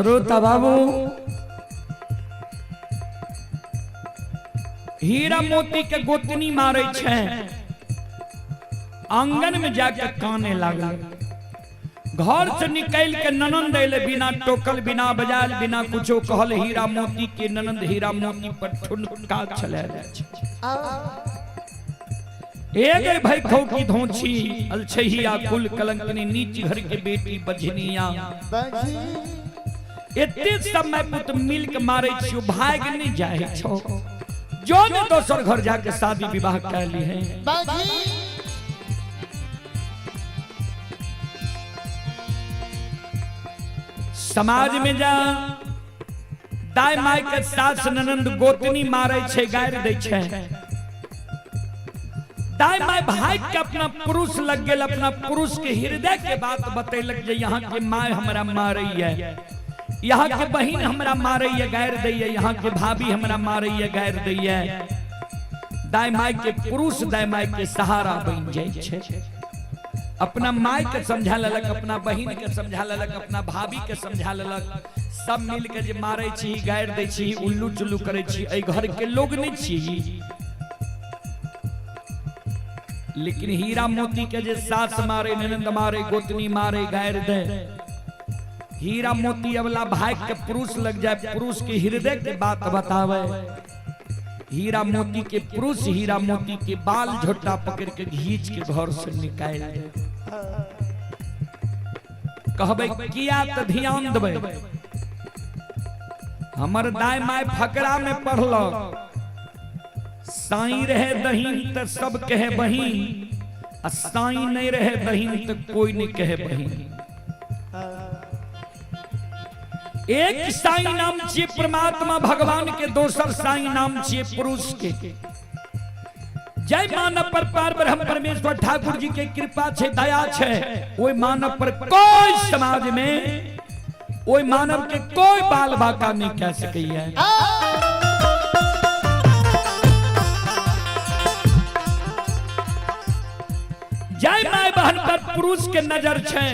श्रोता बाबू, हीरा मोती के गोतनी मारे छै, आंगन में जाके काने लागल। घर से निकल के ननंद अयले, बिना टोकल, बिना बजायल, बिना कुछो कहल, हीरा मोती के ननंद हीरा मोती पर ठुनका छले जाइ छै। ए गई भाई खौकी धोछी अलछहिया कुल कलंकनी नीच घर के बेटी बझनिया। एते समय पुत मिल के मारे छियो, भाग नहीं जाए छो, जो ने दोसर घर जाके शादी विवाह कर ली है। समाज में जा दाय my के सास ननंद गोतनी मारे छे, गारि दै छे। दाय my भाई के अपना पुरुष लग गेल, अपना पुरुष के हृदय के बात बतैलक जे यहाँ के my हमरा मारे है, यहाँ के बहिन हमरा मारे है, गारि दै है, यहाँ के भाभी हमरा मारे है, गारि दै है। दाय my के पुरुष दाय my के सहारा बन जाय छे। अपना my के समझा लेलक, अपना बहिन के समझा लेलक, अपना भाभी के समझा लेलक, सब मिल के जे मारे छी, गारि दै छी, उल्लू चुल्लू करे छी, एहि घर के लोग नहीं छी। लेकिन हीरा मोती के जे सास मारे, ननंद मारे, गोतनी मारे, गारि दे, हीरा मोती अवला भाई के पुरुष लग जाए, पुरुष के हृदय के बात बतावे, हीरा मोती के पुरुष हीरा मोती के बाल झोटा पकड़ के घींच के घर से निकाल दे। कहबे किया त ध्यान देबै, हमर दाय my फकरा में पढ़लक, साईं रहे दहीन त सब कहे बहिन, आ साईं नहीं रहे दहीन त कोई नहीं कहे बहिन। एक साईं नाम छिए परमात्मा भगवान के, दोसर साईं नाम छिए पुरुष के। जय मानव पर पार ब्रह्म परमेश्वर ठाकुर जी के कृपा छे, दया छे, ओई मानव पर कोई समाज में ओई मानव के कोई बाल बाका नहीं कह सकैया। जय my बहन पर पुरुष के नजर छे,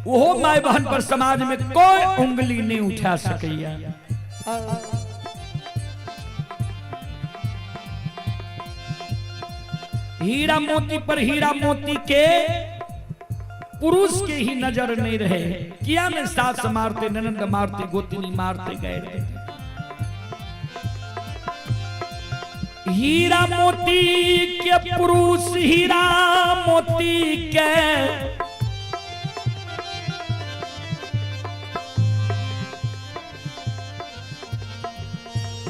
ओहो my बहन पर समाज में कोई उंगली नहीं उठा सकैया। हीरा मोती पर हीरा मोती के पुरुष के ही नजर नहीं रहे, किया में सास मारते, ननंद मारते, गोतनी मारते गए रहे। हीरा मोती के पुरुष हीरा मोती के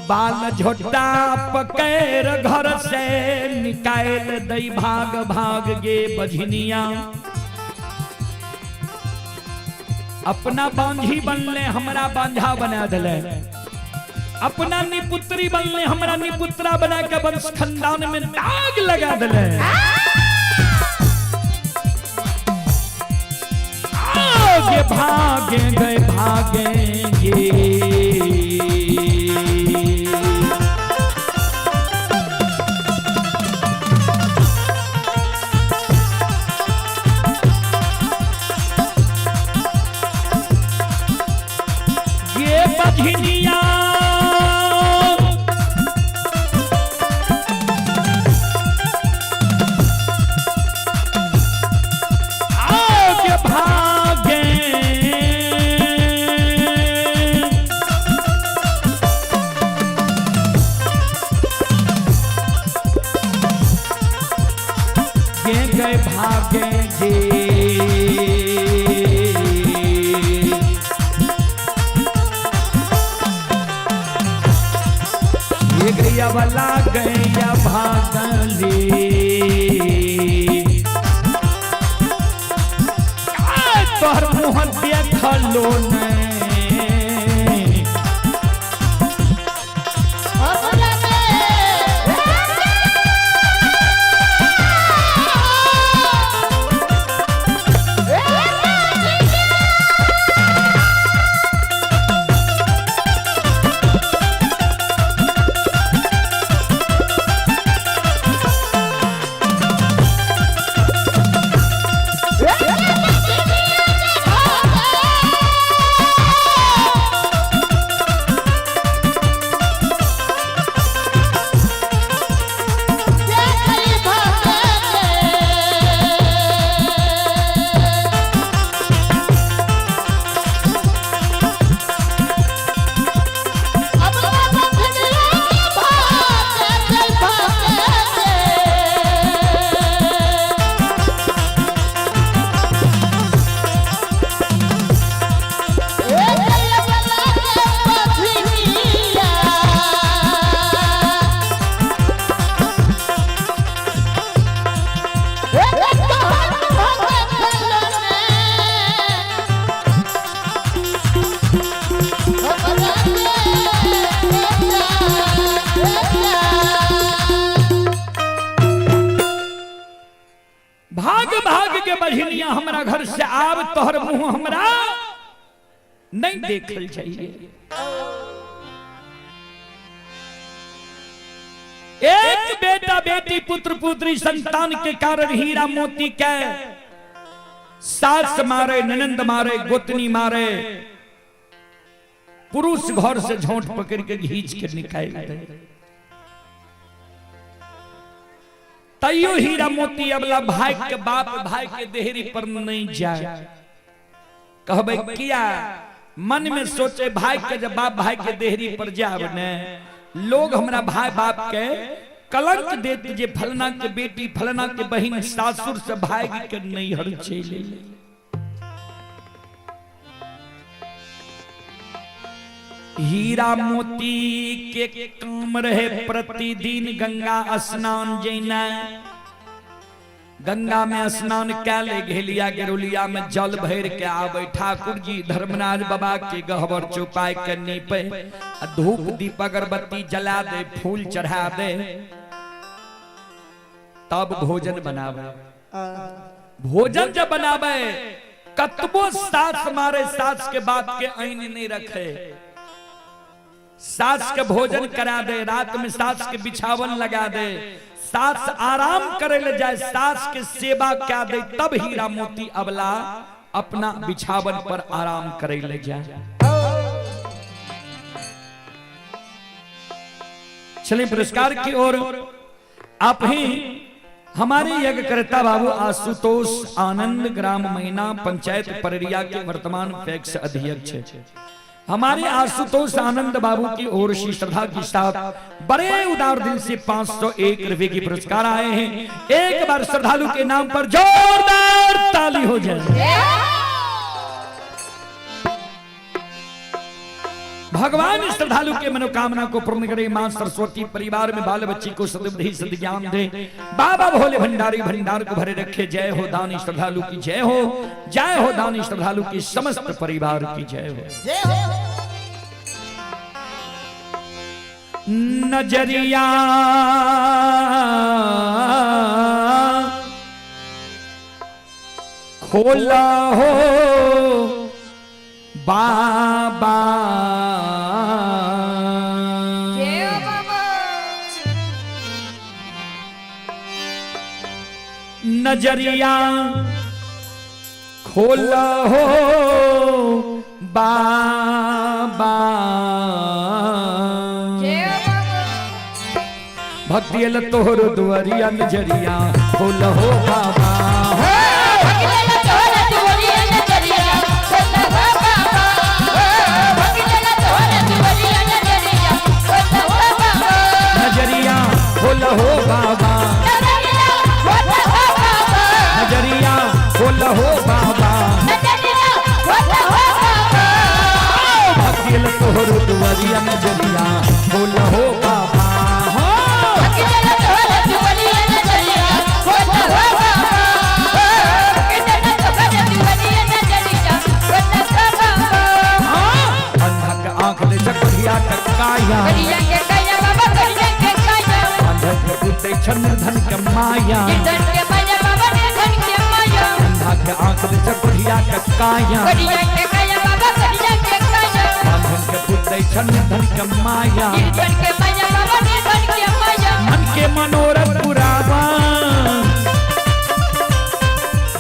बाल झोटा पकड़ घर से निकाल दई, भाग भाग गे बझनिया। अपना बांझी बनले हमरा बांझा बना दिले, अपना निपुत्री बनले हमरा निपुत्रा बना के वंश खानदान में दाग लगा दिले। आगे भागे गए भागेंगे, ये बझनिया आगे भागे, ये गए भागे जे। ये गैया वाला गैया भागले, तोहर मुँह देखलो ने, Yeah! गे बहिनिया हमरा घर से आब तोहर मुंह हमरा नहीं देखल चाहिए। एक बेटा बेटी पुत्र पुत्री संतान के कारण हीरा मोती के सास मारे, ननंद मारे, गोतनी मारे, पुरुष घर से झोंट पकड़ के घींच के निकाल दे। तैयो हीरा मोती अबला भाई के बाप भाई के देहरी पर नहीं जाए। कहबे किया मन में सोचे भाई के जब बाप भाई के देहरी पर जाब ने लोग हमरा भाई बाप के कलंक देत जे फलना के बेटी फलना के बहिन सासुर से भाग के नैहर चले। हीरा मोती के काम रहे प्रतिदिन गंगा स्नान जेना, गंगा में स्नान कैले घेलिया गेरुलिया में जल भर के आवे ठाकुर जी धर्मराज बाबा के गहबर चौपाई के नीपे, धूप दीप अगरबत्ती जला दे, फूल चढ़ा दे, तब भोजन बनावे। भोजन जब बनावे कतबो सास मारे सास के बाप के ऐन नहीं रखे, सास के भोजन करा दे, रात में सास के बिछावन लगा दे, सास आराम करे ले जाए, सास के सेवा क्या दे, तब हीरा मोती अबला अपना बिछावन पर आराम करे ले जाए। चलिए पुरस्कार की ओर। आप ही हमारे यज्ञकर्ता बाबू आशुतोष आनंद ग्राम मैना पंचायत पररिया के वर्तमान पैक्स अध्यक्ष हमारे आशुतोष आनंद बाबू की ओर से श्रद्धा के साथ बड़े उदार दिल से 501 रुपए की पुरस्कार आए हैं। एक बार श्रद्धालु के नाम पर जोरदार ताली हो जाए। भगवान श्रद्धालु के मनोकामना को पूर्ण करे, मां सरस्वती परिवार में बाल बच्ची को सद्बुद्धि सद्ज्ञान दे, बाबा भोले भंडारी भंडार को भरे रखे। जय हो दानी श्रद्धालु की जय हो, जय हो दानी श्रद्धालु की समस्त परिवार की जय हो। नजरिया खोला हो बाबा, नजरिया खोला हो बाबा, भक्ति तोहर दुआरिया नजरिया खोला हो बाबा। नजरिया खोला हो बाबा, नजरिया खोला हो बाबा, भक्ति तोहर दुआरिया नजरिया खोला हो बाबा। अंधा के आंख ले चकोरिया टकाया, अंधा के उते धन के माया, अंधा के आंख ले चकोरिया टकाया, अंधन के पुते धन के माया, मन के मनोरथ पुरावा,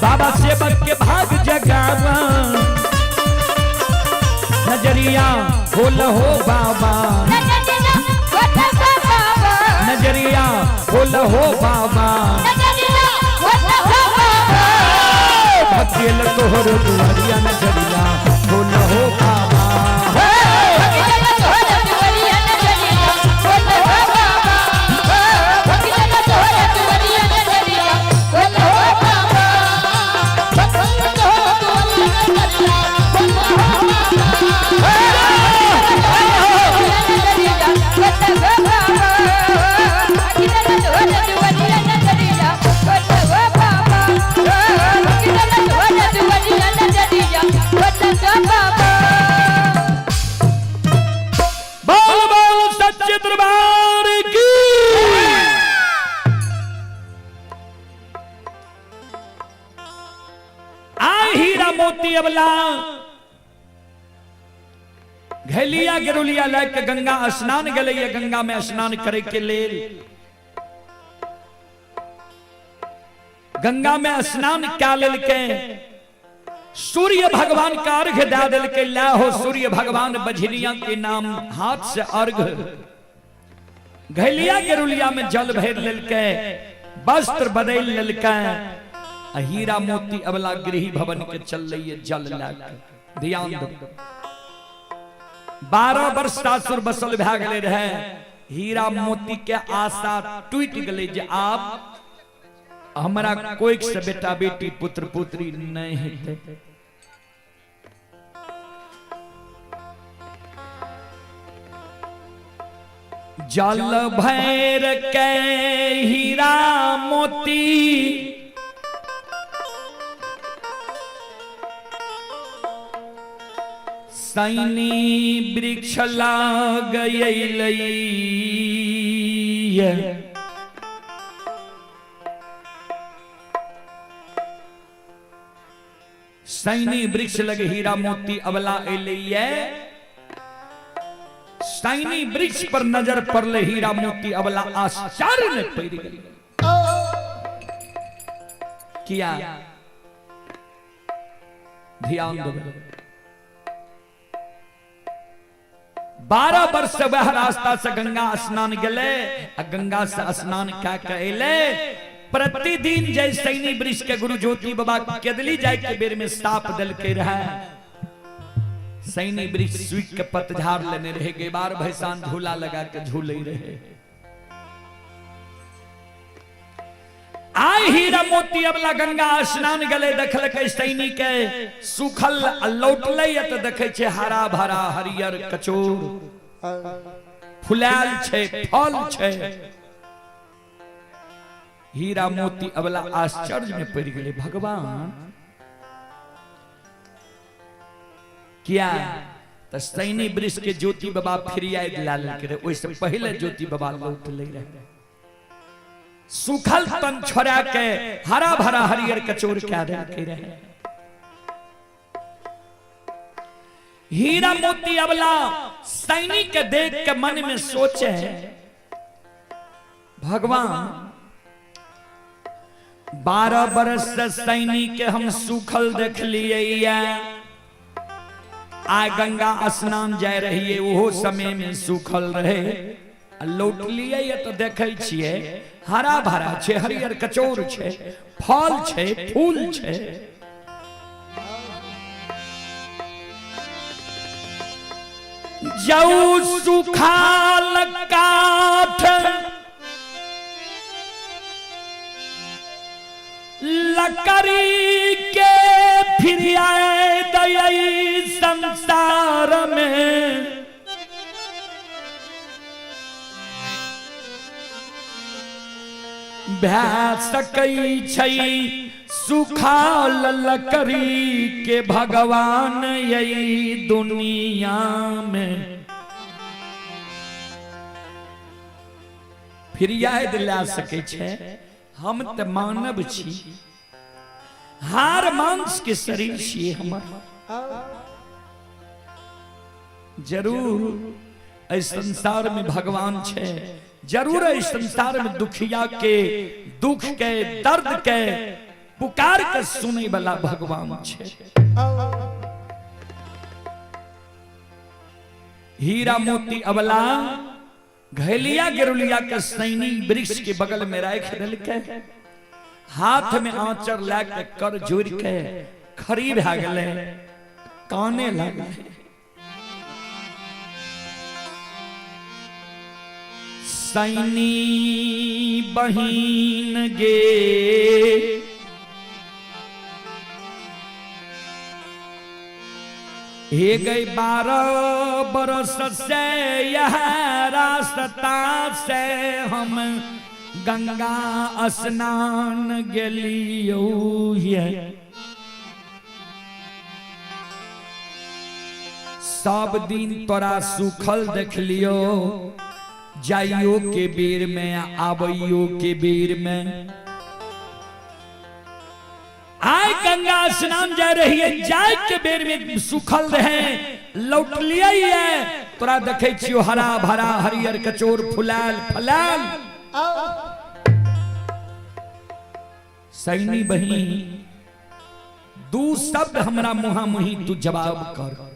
बाबा सेवक के भाग जगावा। नजरिया खोल हो बाबा, नजरिया खोल हो बाबा, भक्ति तोहर दुआरिया नजरिया खोल हो बाबा। What? अबला घैलिया गेरुलिया लए के गंगा स्नान गेलैया गंगा में स्नान करे के लेल। गंगा में स्नान क्या लेलकै, सूर्य भगवान का अर्घ दे देलकै। ला हो सूर्य भगवान बझनिया के नाम हाथ से अर्घ। घैलिया गेरुलिया में जल भर लेलकै, वस्त्र बदल लेलकै, आ हीरा मोती अबला गृह भवन के चल रही जल लए। ध्यान दो, 12 वर्ष सासुर बसल भए गेलै रहे। हीरा मोती के आशा टूटि गेलै जे आब हमरा कोई से बेटा बेटी पुत्र पुत्री नहीं हेतै। जल भैर के हीरा मोती सैनी वृक्ष लाग सैनी वृक्ष लग हीरा मोती अबला एलैये। सैनी वृक्ष पर नजर पड़ले हीरा मोती अबला आश्चर्य में पड़ गेल। किया? ध्यान दो, 12 वर्ष से वह रास्ता से गंगा स्नान गेले आ गंगा से स्नान कए के एले। प्रतिदिन जय सैनी वृक्ष के गुरु ज्योति बाबा केदली जाय के बेर में साप देलके रहे। सैनी वृक्ष सूख के पतझाड़ लेने रहे, गेबार भैसान झूला लगा के झूले रहे। आय हीरा मोती अबला गंगा स्नान गले, देखलकै सैनी के सूखल लौटलै त देखै छै हरा भरा हरियर कचोर फुलायल छै, फल छै। हीरा मोती अबला आश्चर्य में पड़ गेलै, भगवान किया त सैनी वृक्ष के ज्योति बाबा फिरियाद दिला लेलकै रहे, ओहिसँ पहिले ज्योति बाबा लौटलै रहे। सूखल तन छोड़ा के हरा भरा हरियर कचोर क्या देलकै रहे। हीरा मोती अबला सैनी के देख के मन में सोचे, भगवान 12 बरस से सैनी के हम सूखल देख लिए, आ गंगा स्नान जाय रहिए ओहो समय में सूखल रहे, लौटलिए तो देखै छियै हरा भरा छै, हरियर कचौर छै, फल छै, फूल छै। जऊ सुखाल काठ लकड़ी के फिर आए दयई संसार में, भै सकै छै सुखाल लकड़ी के भगवान यही दुनिया में। फिर याद ला सकै छै, हम त मानव छी, हार मांस के शरीर छी हमर, जरूर एहि संसार में भगवान छै, जरूर एहि संसार में दुखिया के दुख के दर्द के पुकार के सुनै वाला भगवान छै। हीरा मोती अबला घैलिया गेरुलिया के सैनी वृक्ष के बगल में राख देलकै, हाथ में आंचर लए के कर जोड़ के खड़ी भए गेलै, काने लागलै। सैनी बहिन गे हे गई 12 बरस से यह रास्ता से हम गंगा स्नान गेलियो ये, सब दिन तोरा सूखल देख लियो, जाइयो के बेर में आबैयो के बेर में। आय गंगा स्नान जा रही है, जाय के बेर में सुखल रहे, लौटलिए है तोरा देखे छियो हरा भरा हरियर कचोर फुलाल फलाल। सैनी बहिन दू शब्द हमरा मुहा मुही तू जवाब कर।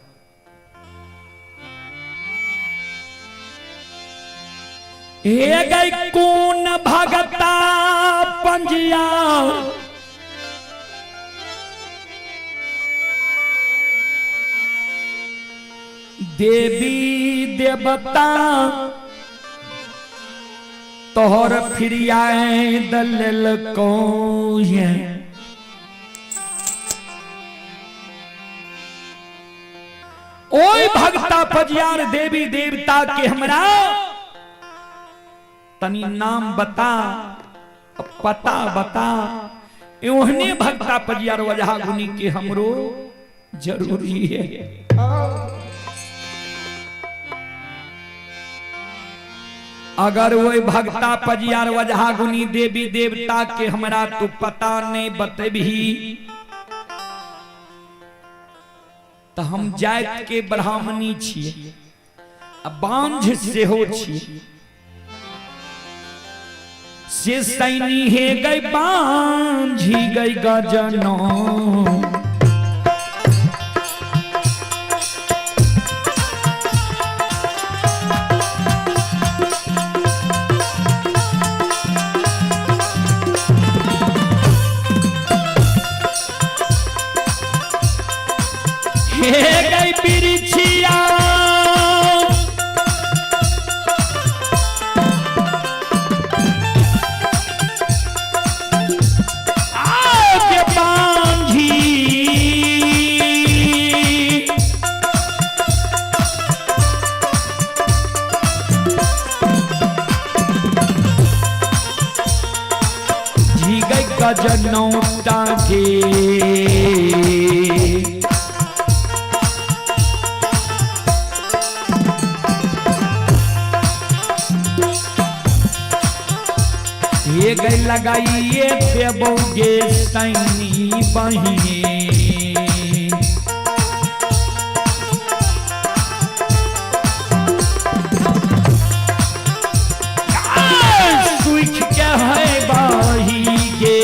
हे गई कौन भगता पंजिया देवी देवता तोहर फिरियाए दलल को ओई भगता पजियार देवी देवता के हमरा तनी नाम बता पता बता। ओहने भगता पजियार वजह गुनी के हमरो जरूरी है। अगर वही भगता पजियार वजह गुनी देवी देवता के हमरा तू पता नहीं बतेबी तो हम जात के ब्राह्मणी छिए आ बांझ सेहो छिए। से सैनी हे गई बांझी गई गजनो हे गई बिरछिया आके बांझी जी गई गजनौटा के ये गई लगाइए देबोगे सैनी बहिनी। सुख के है बाही गे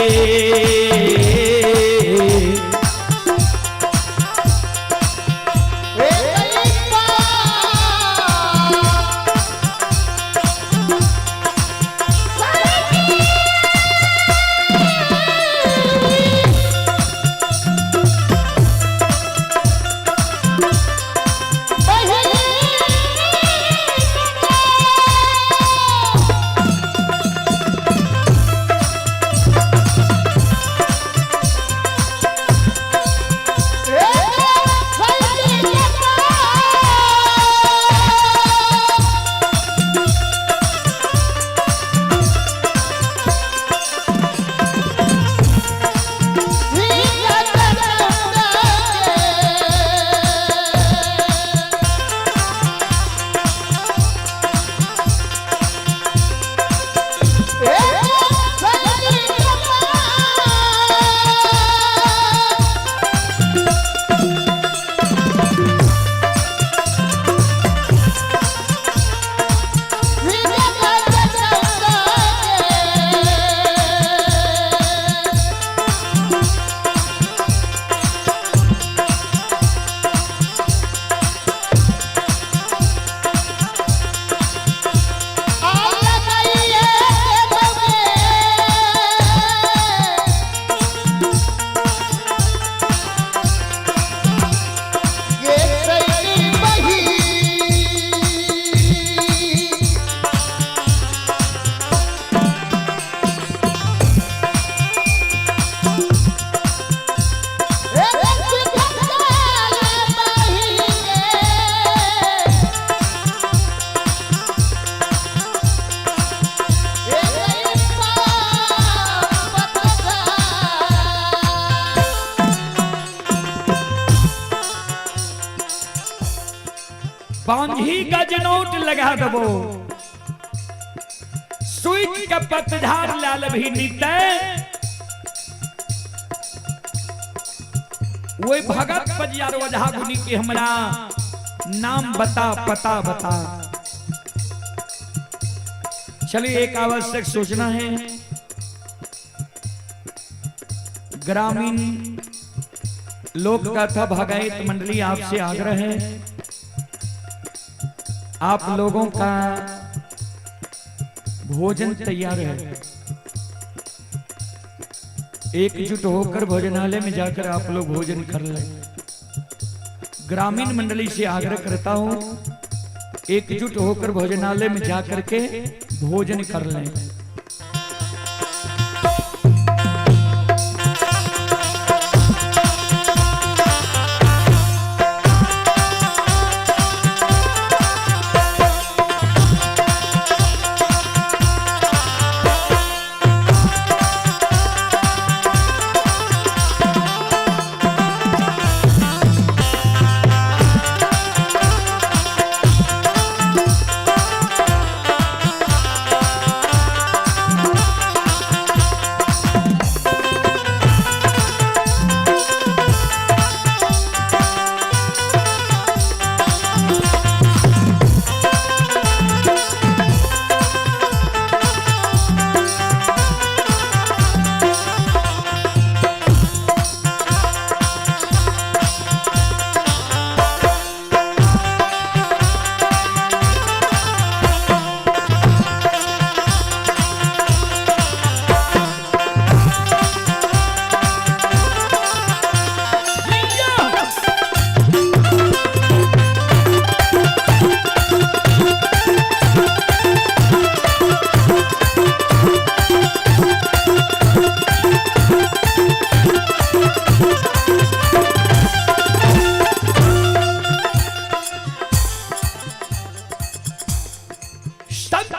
बांझी गजनोट लगा दबो सुई के पतझार लाल भी नीते। वही भगत पजियार ओझा गुनी के हमरा नाम बता पता बता। चलिए एक आवश्यक सूचना है, ग्रामीण लोक गाथा भगायत मंडली आपसे आग्रह है, आप लोगों का भोजन तैयार है, एकजुट होकर भोजनालय में जाकर आप लोग भोजन कर लें। ग्रामीण मंडली से आग्रह करता हूं, एकजुट होकर भोजनालय में जाकर के भोजन कर लें।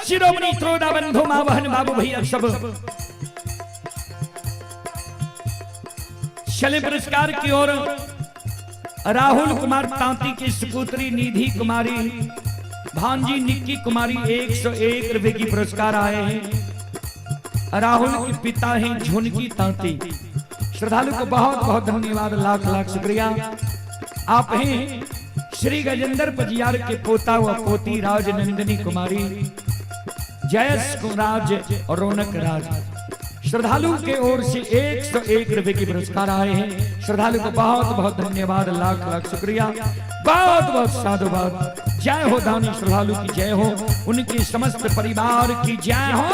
शिरोमणि श्रोता बंधु माँ बहन बाबू भैया सब चले पुरस्कार की ओर। राहुल कुमार तांती की सुपुत्री निधि कुमारी, भांजी निक्की कुमारी 101 रुपए की पुरस्कार आए हैं। राहुल के पिता हैं झुनकी तांती। श्रद्धालु को बहुत बहुत धन्यवाद, लाख लाख शुक्रिया। आप हैं श्री गजेंद्र पजियार के पोता व पोती राजनंदिनी कुमारी, जयस राज और रौनक राज। श्रद्धालु के ओर से 101 रुपए की पुरस्कार आए हैं। श्रद्धालु को बहुत बहुत धन्यवाद, लाख लाख शुक्रिया, बहुत बहुत साधुवाद। जय हो दानी श्रद्धालु की जय हो, उनके समस्त परिवार की जय हो।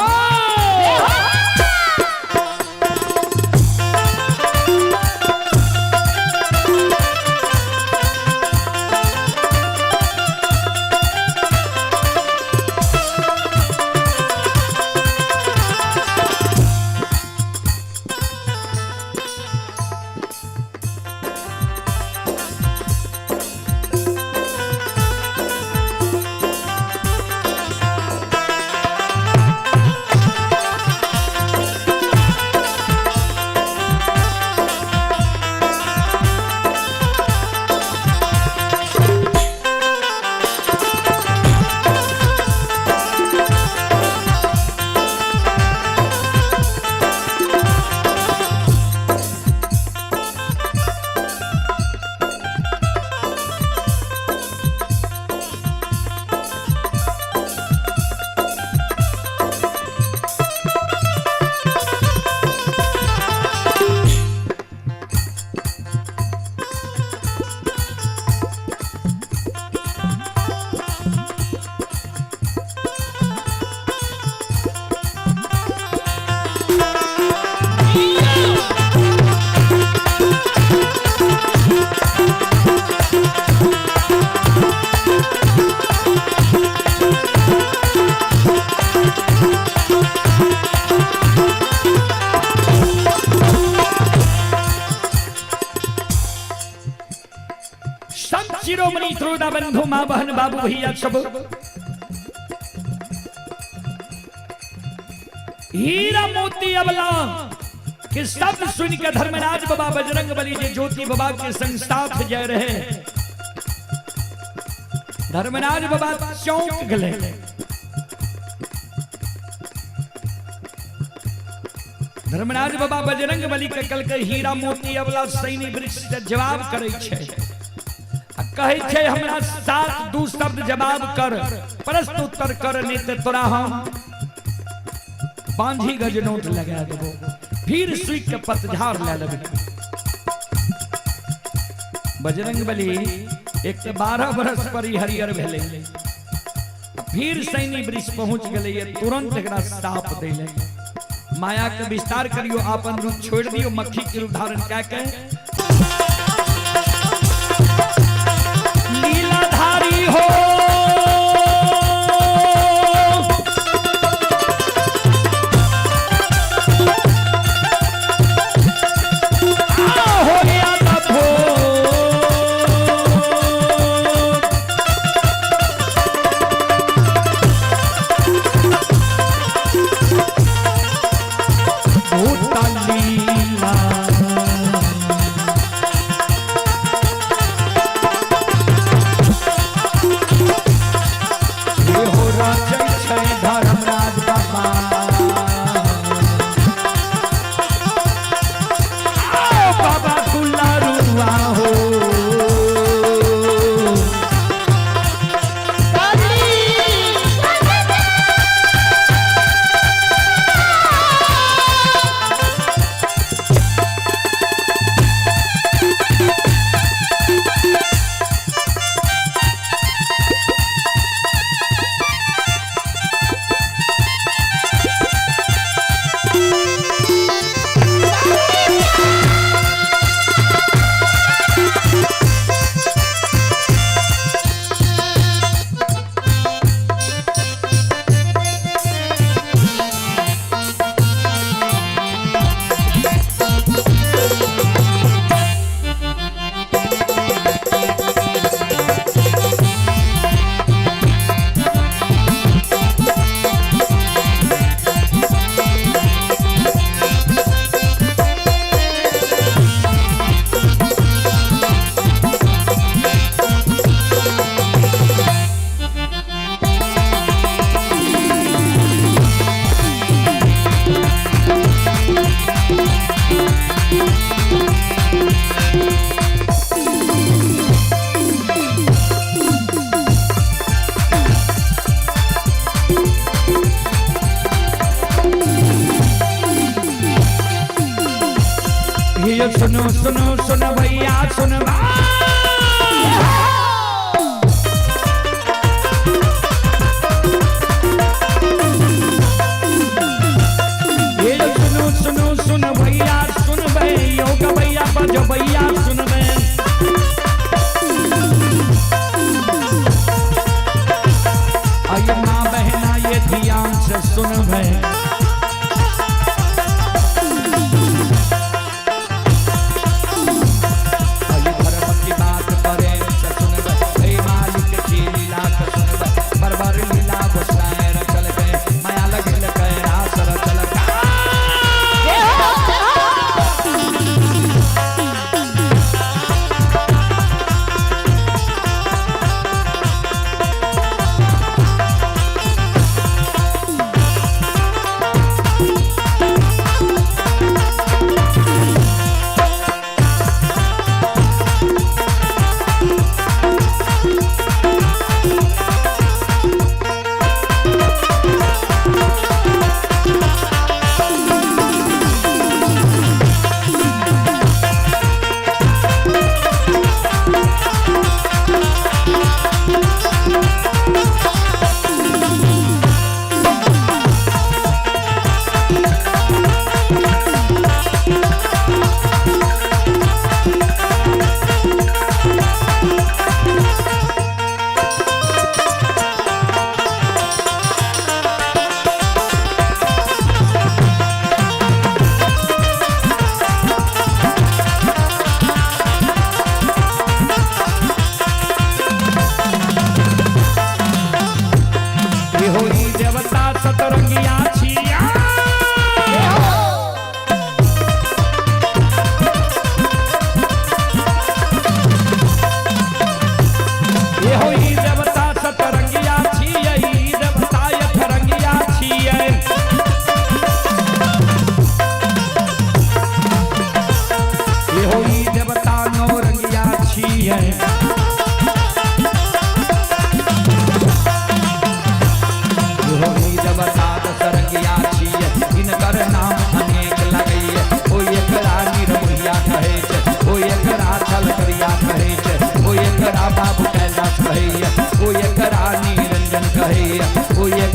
शिरोमणि श्रोता बंधु माँ बहन बाबू भैया सब हीरा मोती अबला के सब सुन के धर्मराज बाबा बजरंग बली जी ज्योति बाबा के संग साथ जय रहे। धर्मराज बाबा चौंक गए। धर्मराज बाबा बजरंग बली के कल के हीरा मोती अवला सैनी वृक्ष से जवाब करै छै आ कहै छै हमरा सात दू शब्द जवाब कर, प्रश्न उत्तर कर, नहीं ते तोरा हम बांझी गज नोट लगा देबो, फिर सुई के पतझाड़ ले लेबै। बजरंग बली एक तो 12 बरस पर ही हरियर भेलै, फिर सैनी वृक्ष पहुंच गेलै, तुरंत एकरा साप देलै। माया के विस्तार करियो, आपन रूप छोड़ दियो, मक्खी के रूप धारण कए के लीलाधारी हो। सुनो सुनो सुन भैया सुन ये सुनो सुनो सुन भैया सुन योग भैया बज भैया सुन आइए माँ बहना ये ध्यान से सुन भै।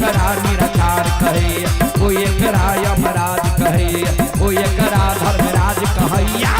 एकरा निराकार कहैया, कोई एकरा यमराज कहैया, कोई एकरा धर्मराज कहैया।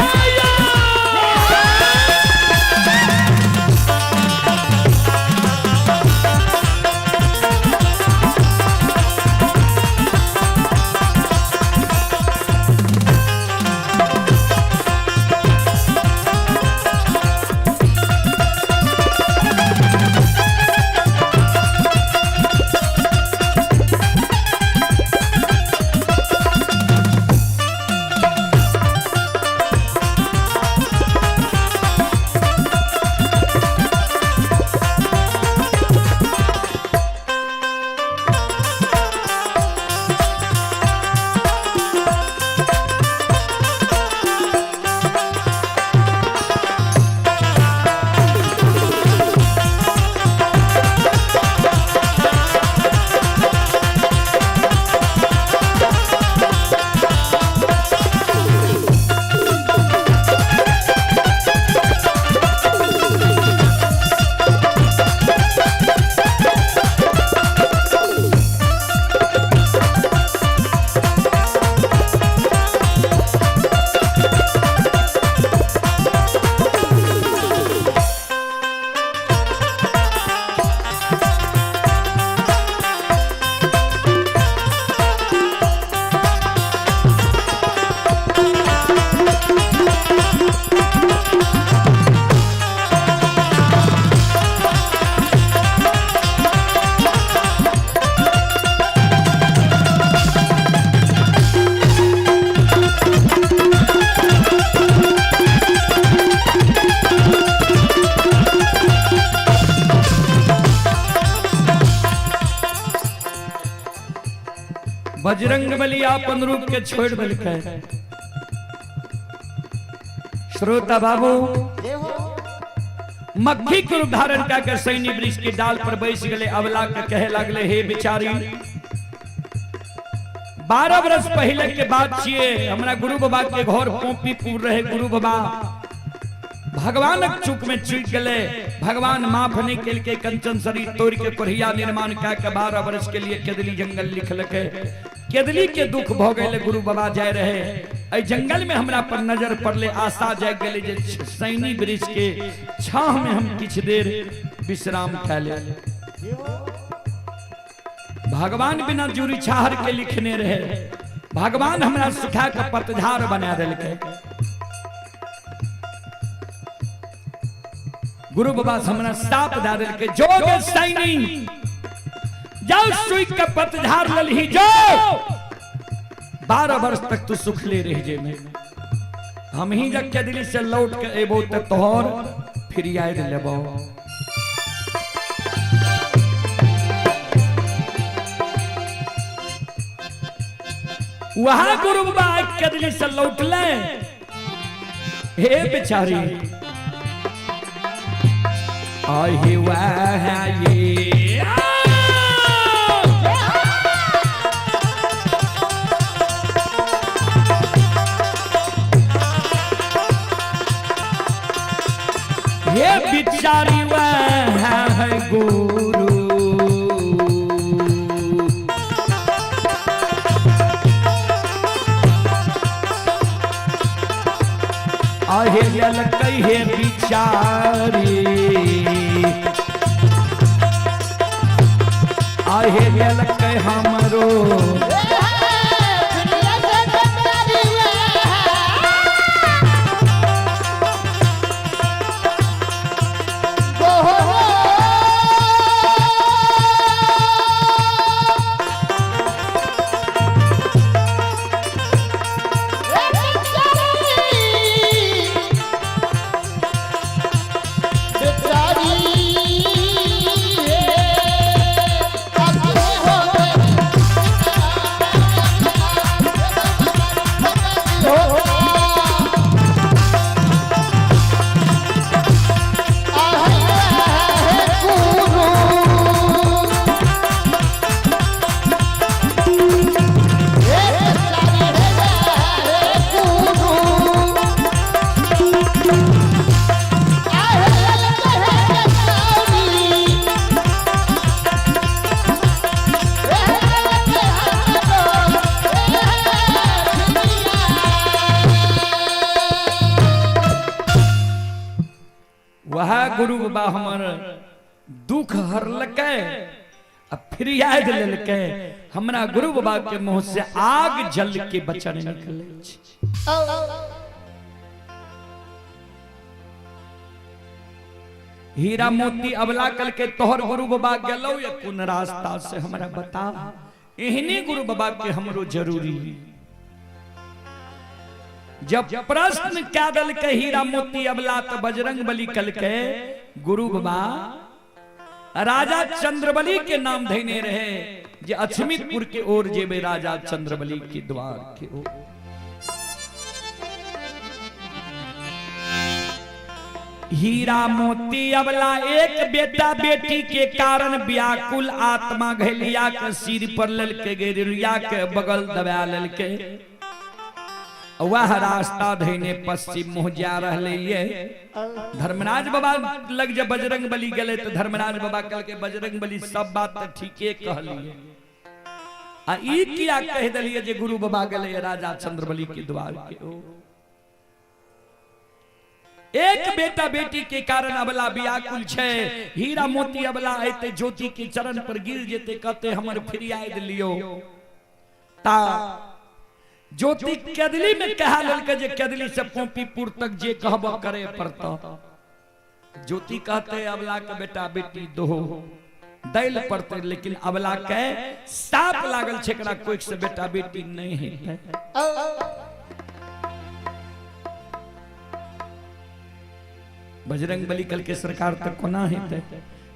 बजरंग बली अपन रूप के छोड़ देलकै। श्रोता बाबू, मक्खी के रूप धारण कऽ सैनी वृक्ष के डाल पर बैस गए। अबला के कहे लगले, हे बिचारी, 12 बरस पहले के बात छिए, हमरा गुरु बाबा के घर पोपीपुर रहे। गुरु बाबा भगवानक चूक में चूक गए, भगवान माफ नहीं केलकै, कंचन शरीर तोड़ के कोढ़िया निर्माण कए के 12 वर्ष के लिए केदली जंगल लिखलकै। केदली के दुख भ गेलै, गुरु बाबा जाय रहे एहि जंगल में, हमरा पर नजर पड़ले, आशा जागि गेलै जे सैनी वृक्ष के छाह में हम किछु देर विश्राम कए लेब। भगवान बिना जुरी छाहर के लिखने रहे, भगवान हमरा सुखा के पतझाड़ बना देलकै। गुरु बाबा हमरा साप दे देलकै, जो गे सैनी जाओ सुई के पतझाड़ ललही, जो 12 वर्ष तक तू सुखले रह जे में, हम ही जब केदली से लौट के एबो त तोहर फिर याद लेबो। वहां गुरु बाबा केदली से लौटले, हे बेचारी आही वह ये ये बिचारी वह है गुरु, आहे ललकै हे बिचारी, आहे ललकै हमरो। बेचारी गुरु बाबा हमर दुख हरलकै आ फिरियाद लेलकै। हमरा गुरु बाबा के मुंह से आग जल के बचन निकलै छै। हीरा मोती अबला कल के तोहर गुरु बाबा गेलौ या कोन रास्ता से हमरा बता, एहने गुरु बाबा के हमरो जरूरी। जब प्रश्न क्या दल के हीरा मोती अबला तो बजरंग बली कल के गुरु बाबा राजा चंद्रबली के नाम धैने रहे जे अछमितपुर के ओर जेबे राजा चंद्रबली के द्वार के ओर। हीरा मोती अबला एक बेटा बेटी के कारण व्याकुल आत्मा घलिया के सिर पर ललके गेरुलिया के बगल दबा ललके, वह रास्ता धैने पश्चिम मुँह जा रहे ये। धर्मराज बाबा लग जब बजरंग बली गए तो धर्मराज बाबा कल के बजरंग बली सब बात तो ठीके कहलिए, आ ई किया कह दिलिए जे गुरु बाबा गए राजा चंद्रबली के द्वार के ओ। एक बेटा बेटी के कारण अबला व्याकुल छै, हीरा मोती अबला ऐते ज्योति के चरण पर गिर जेते, कहते हमर फिरियाद लियो। ता ज्योति केदली में कहा ललके जे केदली से पोपीपुर तक जे कहब करे पड़ता। ज्योति कहते अबला के बेटा बेटी दो दैल पड़ते, लेकिन अबला के साप लागल छै एकरा कोई से बेटा बेटी नहीं हेतै। बजरंग बली कल के सरकार तक कोना हेतै।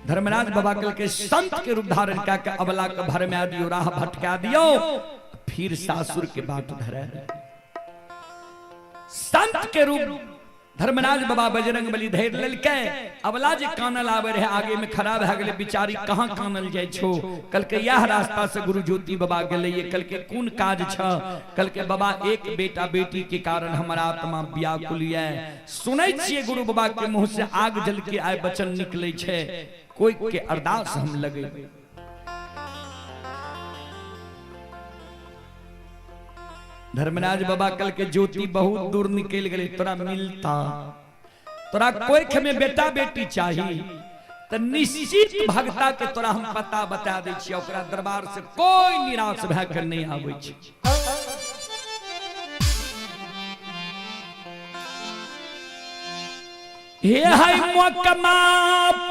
धर्मराज बाबा कल के संत के रूप धारण कऽ के अबला के भर में दियो, राह भटका दियो, फिर सासुर के बाट धरे। संत के रूप धर्मराज बाबा बजरंग बली धैर लेलकै। अबला जे कानल आवे रहे आगे में खड़ा भए गेलै, बिचारी कहाँ कानल जाइ छो। कल के यह रास्ता से गुरु ज्योति बाबा गेलै, ये कल के कोन काज छ। कल के बाबा एक बेटा बेटी के कारण हमर आत्मा व्याकुल ये। सुनै छियै गुरु बाबा के मुंह से आग जल के आय वचन निकलै छै, कोई के अरदास हम लगेबै। धर्मराज बाबा कल के ज्योति बहुत दूर निकल गए, तोरा मिलता, तोरा कोख में बेटा बेटी चाहिए तो निश्चित भगता के तोरा हम पता बता दै छियै, ओकरा दरबार से कोई निराश भए के नहीं आबै छै। हे है मोकमापुर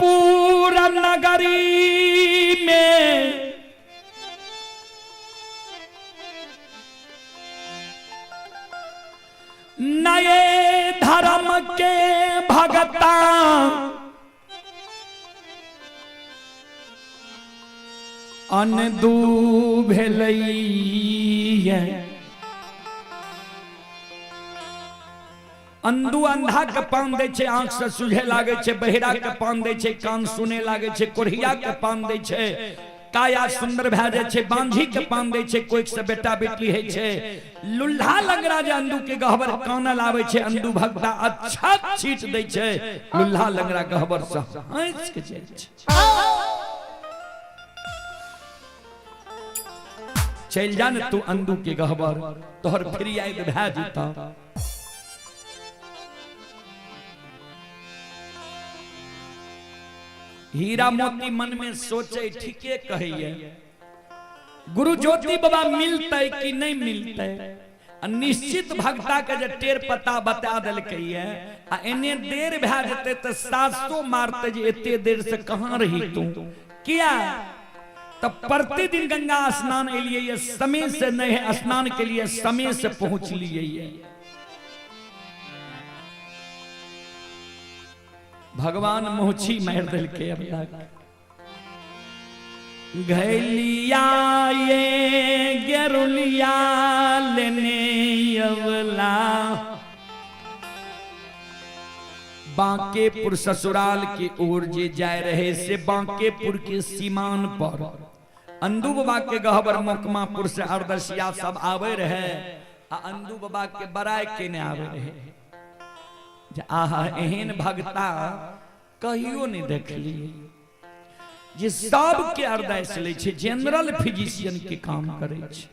नगरी में नए धर्म के भगता अनदू भेलैया। अंधू अंधा के पान दै छै, आंख से सुझे लागे छै, बहिरा के पान दै छै, कान सुने लागे छै, कोढ़िया के पान दै छै, काया सुंदर भए जाइ छै, बांझी के पान दै छै, कोई से बेटा बेटी होइ छै। लुल्हा लंगड़ा जे अंधू के गहबर कानल आबै छै, अंधू भगता अच्छा छीट दै छै, लुल्हा लंगड़ा गहबर से हंस के जाइ छै। चलि जा ने तू अंधू के गहबर, तोहर फिरियाद भए जेता। हीरा मोती मन में सोचे ठीके कहैये गुरु ज्योति बाबा मिलते कि नहीं मिलते। निश्चित भक्ता के जे टेर पता बता देलकैये आ एने देर भए जेतै तऽ सासो मारते जे एते देर से कहाँ रही तू, किया तब प्रतिदिन गंगा स्नान एलिए ये समय से नहीं है, स्नान के लिए समय से पहुंच लिए ये। भगवान मोछी मार देलकै अब तक। घैलिया ये गेरुलिया लेने अवला बांकेपुर ससुराल के ओर जे जाय रहे से बांकेपुर के सीमान पर अंदू बाबा के गहबर मोकमापुर से अरदसिया सब आवे रहे आ अंदू बाबा के बराय केने आवे रहे। आहा एहन भगता कहियो नहीं देखलिए जे सब के अरदास लै छै, जनरल फिजिशियन के काम करै छै,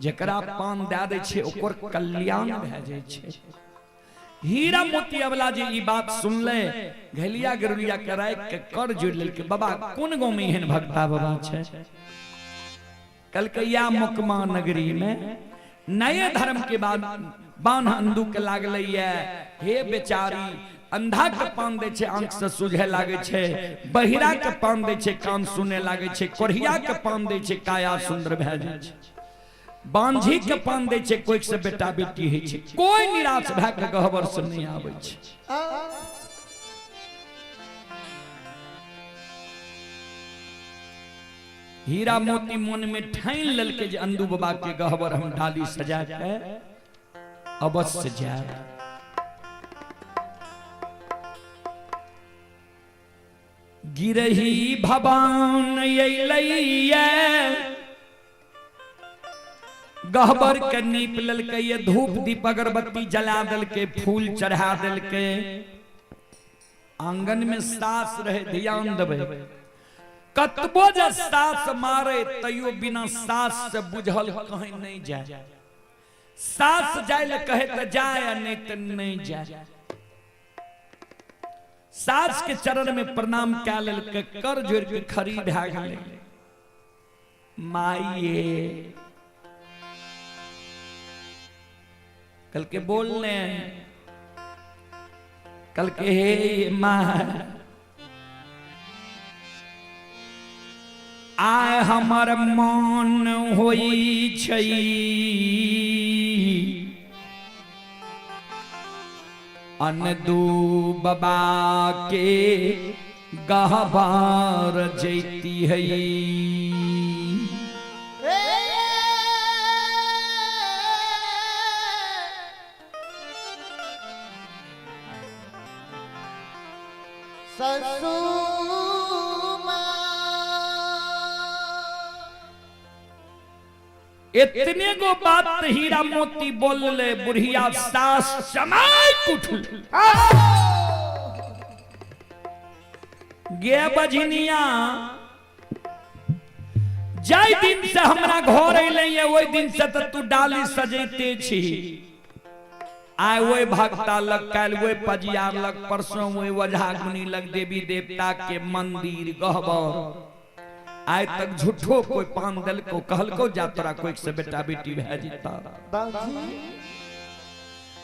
जकरा पान दए दै छै ओकर कल्याण भए जाइ छै। हीरा मोती अवला जे ई बात सुनले, घलिया गरुलिया के राख के कर जोड़ लेलकै, बाबा कोन गांव में एहन भक्ता बाबा छै? कलकैया मुकमा नगरी में नए धर्म के बाद बान्ह अंधू के लागले ये। हे बेचारी, अंधा के पान दै छै आंख से सुझे लागे छै, बहिरा के पान दै छै कान सुने लागे छै, कोढ़िया के पान दै छै काया सुंदर भए जाइ छै, बांझी के पान दै छै कोई से बेटा बेटी होइ छै, कोई निराश भए के गहबर से नहीं आबै छै। हीरा मोती मन में ठानि लेलकै जे अंदू बाबा के गहबर हम डाली सजा के अवश्य जायब। गिरही भवान अयलैया, गहबर के नीप लेलकै, ये धूप दीप अगरबत्ती जला देलकै, फूल चढ़ा देलकै। आंगन में सास रहे, ध्यान देबै, कतबो जे सास मारे तैयो बिना सास से बुझल कहीं नहीं जाए। सास जाय ले कहे तो जाए, नहीं तो नहीं जाए। सास के चरण में प्रणाम कए लेलकै, कर जोड़ के खड़ी भए गेलै। माइये कल के बोलने, कल के हे माँ, आय हमर मन होई छै अनदू बाबा के गहबार जैती है। इतने गो बात हीरा मोती बोलले, बुढ़िया सास चमक उठल। गे बजनिया, जाहि दिन से हमरा घर अयलै ये ओहि दिन से तऽ तू डाली सजैते छी। आइ ओहि भक्ता लग, काल्हि ओहि पजियार लग, परसों ओहि ओझा गुनी लग, देवी देवता के मंदिर गहबर। आइ तक झूठो कोई पान देलको, कहलको जा तोरा कोई से बेटा बेटी भए जेता।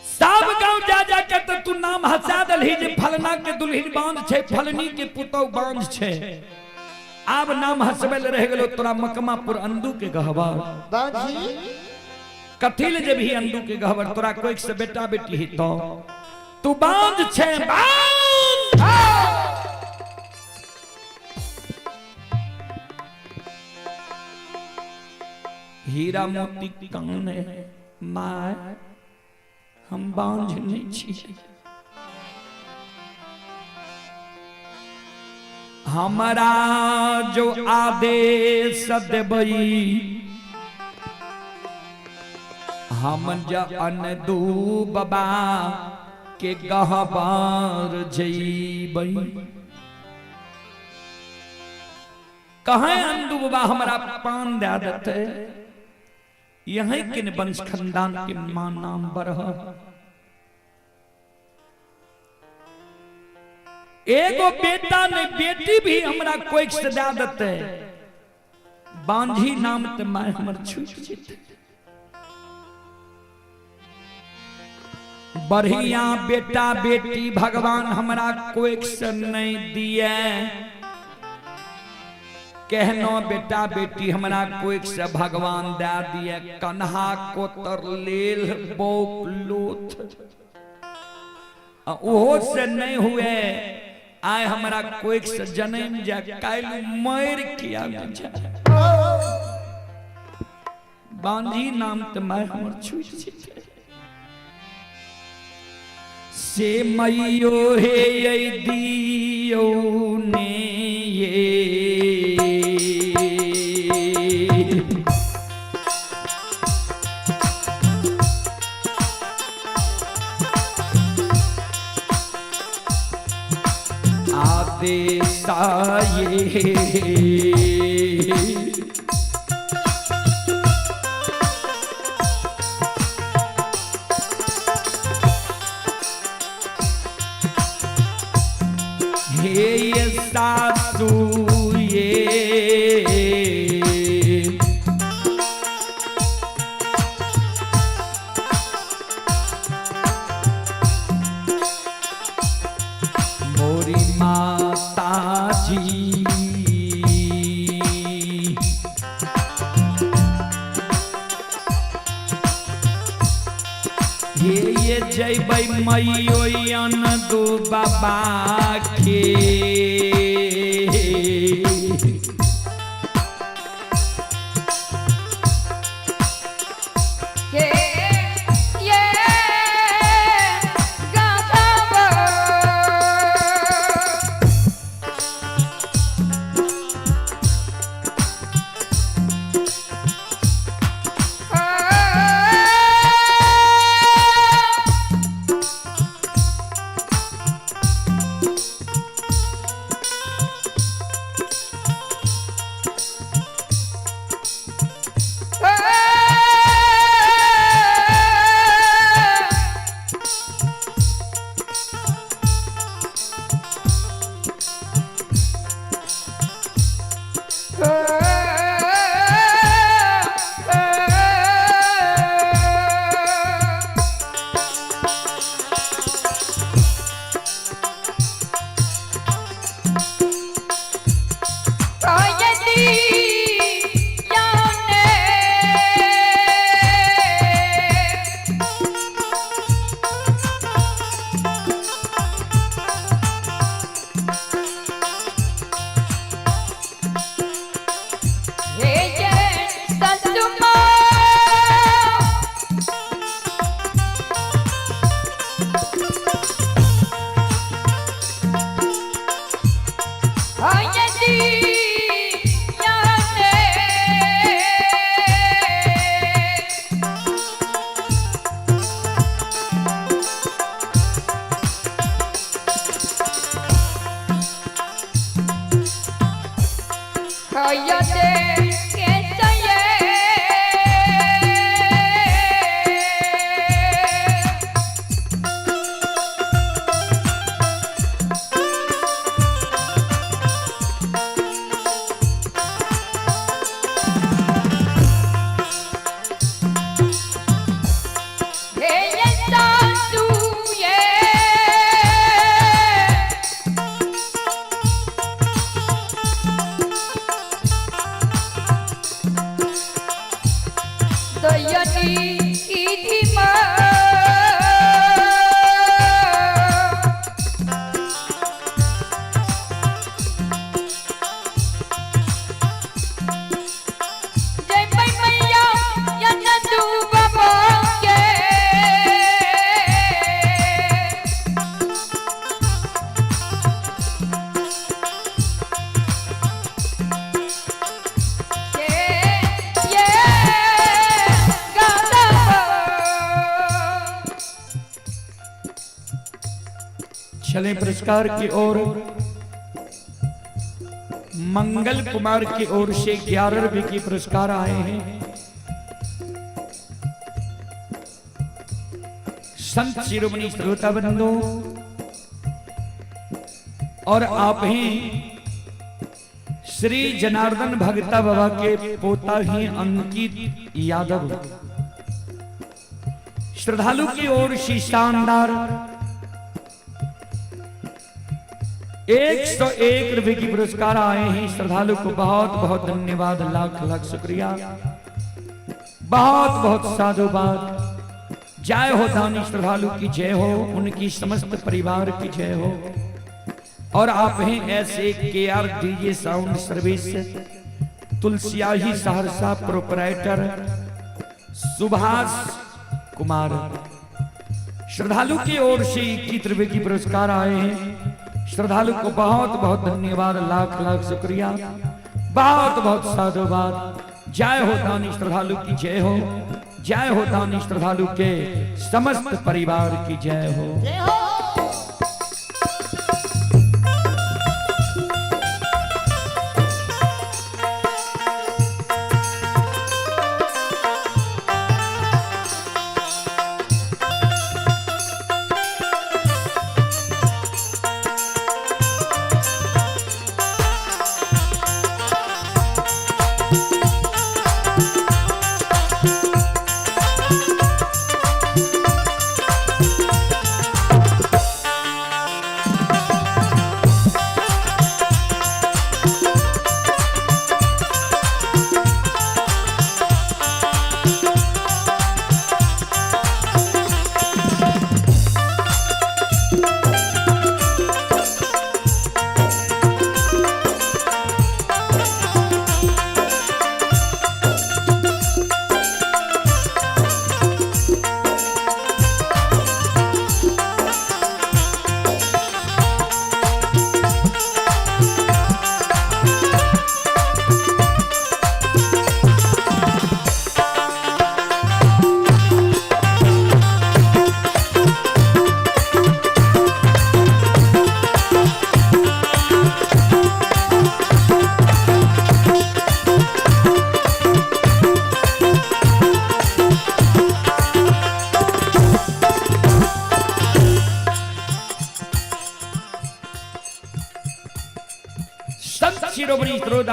सब गांव जा जा के तो तू नाम हंसा दलही जे फलना के दुल्हन बांध छै, फलनी के पुतौ बांध छै। आब नाम हंसबै ले रह गेलो तोरा मकमापुर अंदू के गहबर। कथी ले जेबही अंदू के गहबर, तोरा कोई से बेटा बेटी ही तो तू बांध छै बांध। हीरा मोती कान है my, हम बांझ नहीं छी। हमारा जो आदेश देबई हम अनदू बाबा के गहबार जइबई। कहे अंदू बाबा हमरा पान दे देते, यहीं के ने वंश खानदान के मां नाम बरह। एगो बेटा ने बेटी भी हमरा कोई से दे देते, बांझी नाम ते my हमर छूट जेते। बढ़िया बेटा बेटी भगवान हमरा कोई से नहीं दिए, कहनो बेटा बेटी हमरा कोई से भगवान दे दिए। कन्हा कोतर लेल बौक लोथ ओहो से नहीं हुए, आय हमरा कोई से जन्म जा, काल्हि मर किया जाए। बांझी नाम ते my हमर छूट जेते। से मैयो हे दियो ने ये आदेश ये हे ये जयबै मैयो अन दू बाबा के। के ये गाथावा। चले पुरस्कार की ओर। मंगल कुमार की ओर से 11 रुपए की पुरस्कार आए हैं। संत शिरोमणि श्रोता बंधु और आप ही श्री जनार्दन भगता बाबा के पोता ही अंकित यादव श्रद्धालु की ओर से शानदार 101 रुपए की पुरस्कार आए हैं। श्रद्धालु को बहुत बहुत धन्यवाद, लाख लाख शुक्रिया, बहुत बहुत साधुवाद। जय हो दानी श्रद्धालु की जय हो, उनकी समस्त परिवार की जय हो। और आप हैं ऐसे K R DJ sound service Tulsiyahi Saharsa proprietor Subhash Kumar. श्रद्धालु की ओर से 21 रुपए की पुरस्कार आए हैं। श्रद्धालु को बहुत बहुत धन्यवाद, लाख लाख शुक्रिया, बहुत बहुत साधुवाद। जय हो दानी श्रद्धालु की जय हो, जय हो दानी श्रद्धालु के समस्त परिवार की जय हो। जय हो।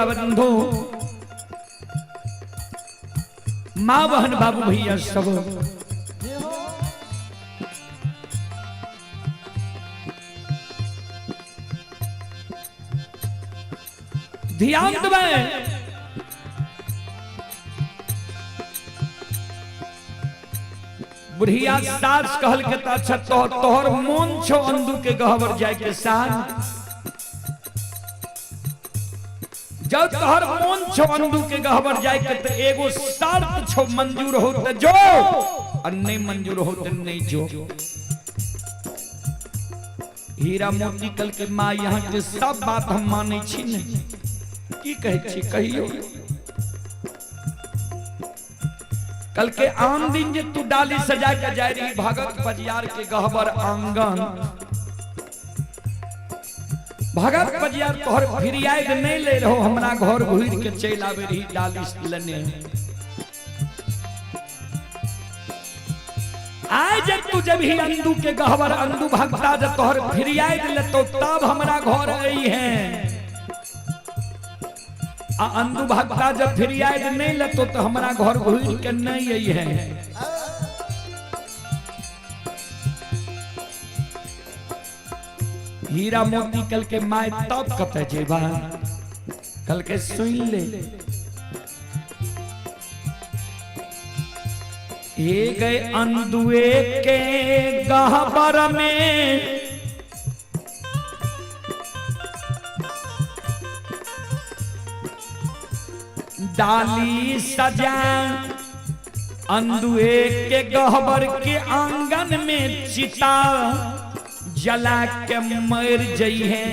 श्रोता बंधु, माँ बहन बाबू भैया सब, ध्यान देबै। बुढ़िया सास कहल के त अच्छा तोहर मोन छो अंदू के गहबर जाय के साथ, जब तोहर मोन छो अंदू के गहबर जाय के त एगो शर्त छो, मंजूर हो त जो और नहीं मंजूर हो त नहीं जो। हीरा मोती कल के माँ यहाँ के सब बात हम मानै छी ने, की कहै छी कहियो। कल के आम दिन जे तू डाली सजा के जाय रही भगत पजियार के गहबर आंगन, भगत पजियार तोहर फिरियाद नहीं ले रहो, हमरा घर घुर के चल आवे रही डाली लेने। आय जब तू जब ही अंदू के गहबर अंदू भगता जब तोहर फिरियाद लेतो तब हमरा घर आई है। आ अंदू भगता जब फिरियाद नहीं लेतो तो हमरा घर घुर के नहीं आई है। हीरा मोती कल के my तब कत जेबा, कल के सुन ले ये गए अंदुए के गहबर में, डाली सजा अंदुए के गहबर के आंगन में चिता जला के मर जई है।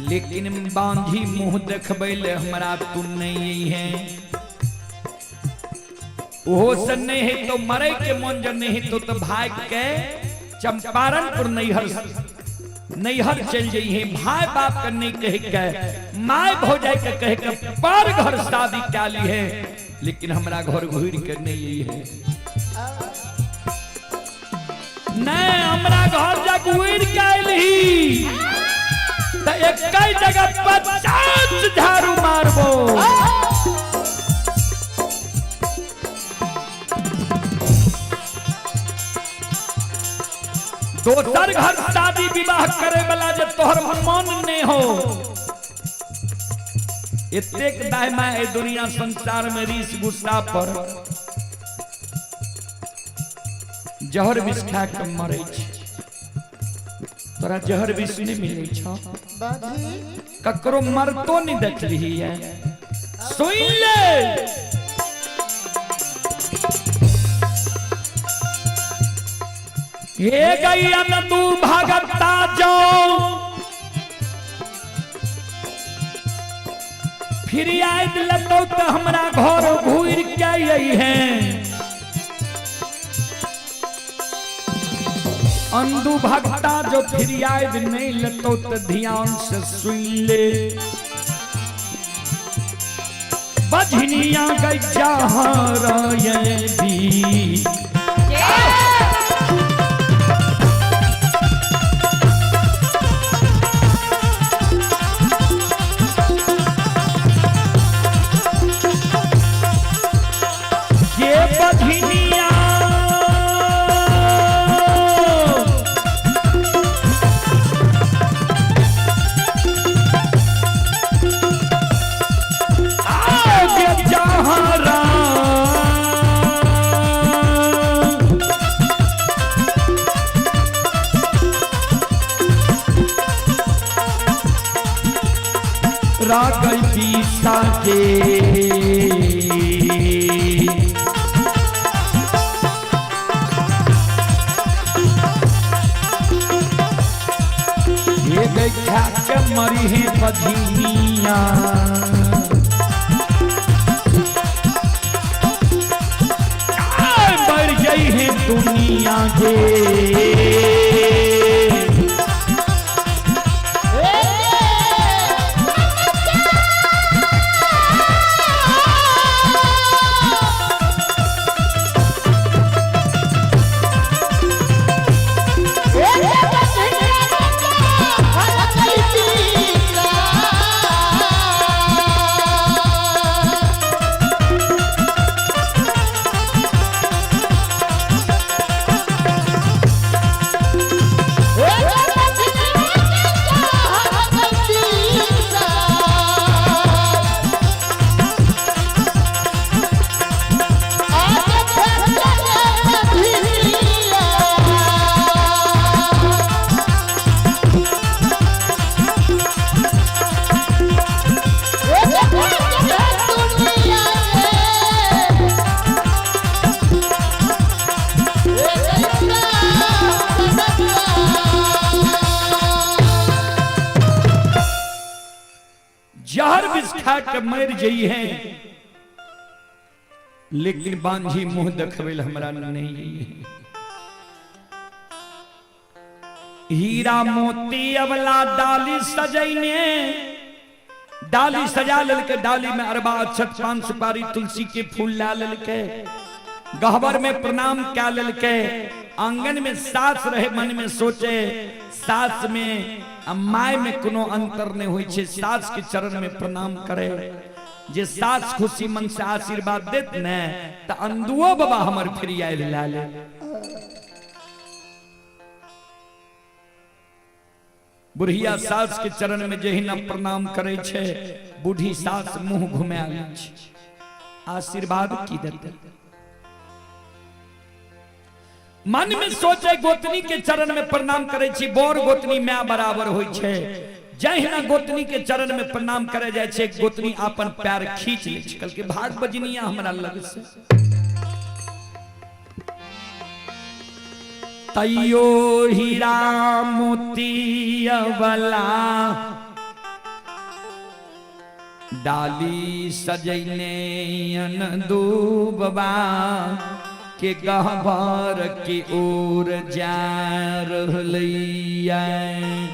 लेकिन बांझी मुंह देखबै ले हमरा तू नहीं है, ओहो से नहीं है तो मरे के मन जब नहीं तो भाग के चंपारणपुर नैहर नैहर चल जाई है। भाई बाप के नहीं कह के my भौजाई के कह के पर घर शादी क्या ली है, लेकिन हमरा घर घुर के नहीं है। नहीं हमरा घर जा घुर के अइलही त एक जगह 50 झाड़ू मारबो। दोसर घर शादी विवाह करे वाला जे तोहर मन नहीं हो, एतेक दाय my दुनिया संसार में रीस गुस्सा पर जहर विष खा के मरे छै। तोरा जहर विष नहीं मिले छौ, ककरो मरतो नहीं देखली है। सुन ले ये गैया न तू भगता जाओ फिर आयद लतो तो हमरा घर घूर के आई है। अंधु भगता जो फिर आयद नहीं लतो तो ध्यान से सुन ले, बजनिया गई जहाँ ये भी। बजनिया आगे जहरा रागई पीसा के देखा के मरी है बजनिया, बढ़ गई है दुनिया के। Yeah. खा के मर जई है, लेकिन बांझी मुंह देखबै लए हमरा नहीं है। हीरा मोती अबला डाली सजैने, डाली सजा लेलकै, डाली में अरबा अक्षत पान सुपारी तुलसी के फूल ला लेलकै, गहबर में प्रणाम कै लेलकै। आंगन में सास रहे, मन में सोचे सास में आ my में कोनो अंतर नहीं होइ छै, सास के चरण में प्रणाम करे, जे सास खुशी मन से आशीर्वाद देत ने त अंदुओ बाबा हमर फिर आयल ला ले। बुढ़िया सास के चरण में जहिना प्रणाम करे छै, बूढ़ी सास मुंह घुमा लै छै, आशीर्वाद की देते। मन में सोचे गोतनी के चरण में प्रणाम करे छी, बोर गोतनी my बराबर होइ छै। जहिना गोतनी के चरण में प्रणाम करे जाय छै, गोतनी अपन पैर खींच लै छै, कहलकै भाग बजनिया हमरा लग से। तैयो हीरा मोती वाला डाली सजैने अनदूबा के गहबर के ओर जा रहलैया।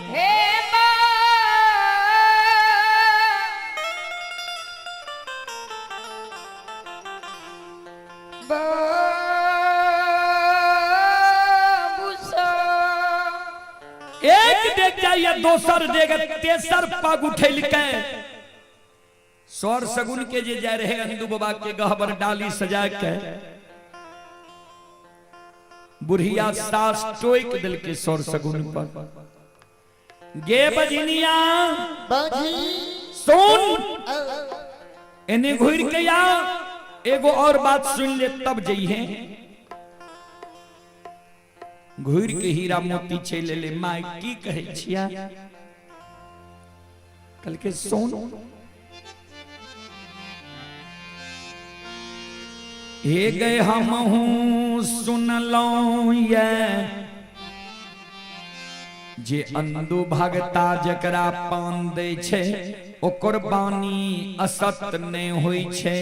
हे माँ एक डेग जाइए, दोसर डेग, तेसर पग उठेलकै। सौर सगुन के जे जाय रहे अंदू बाबा के गहबर डाली सजा के, बुढ़िया सास टोक दिलके सौर सगुन पर, गे बजनिया सुन, एने घुर के आ, एगो और बात सुन ले तब जइहे। घुर के हीरा मोती चलि एलै, माय की कहै छिया? कहलकै सुन, हे गए हमहूँ सुनलहुँ ये जे अंदू भगता जकरा पान दै छै ओकर बानी असत नहि होइ छै।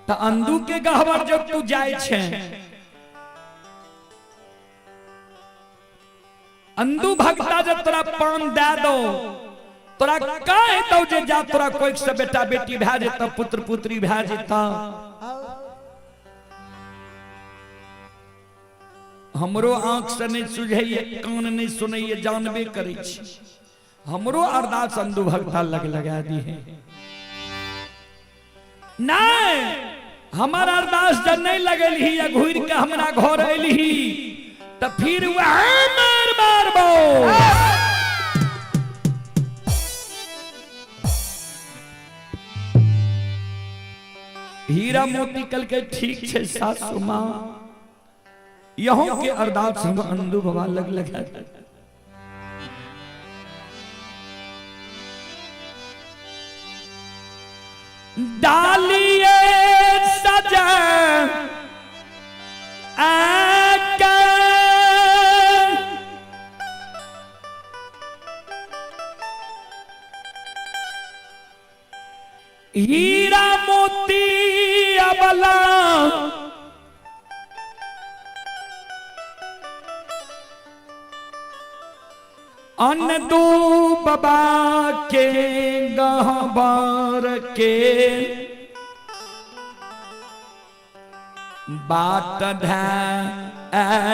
तऽ अंदू के गहबर जब तू जाइ छै, अंदू भगता जब तोरा पान दए दो, तोरा कह दो जे जा तोरा कोई से बेटा बेटी भए जेतौ, पुत्र पुत्री भए जेतौ। हमरो आंख से नहीं सुझैये, कान नहीं सुनैये, जानबे करै छी, हमरो अरदास अंदू भगता लग लगा दी है। नहीं हमर अरदास जब नहीं लगल ही या घूर के हमरा घर अयली तो फिर वह मार मारबो। हीरा मोती कल के ठीक छे सासू माँ, यहों के अरदास हम अंदू बाबा लग लगा। डालिए सजा आके हीरा मोती अबला अन्न दू बाबा के गहबर के बाट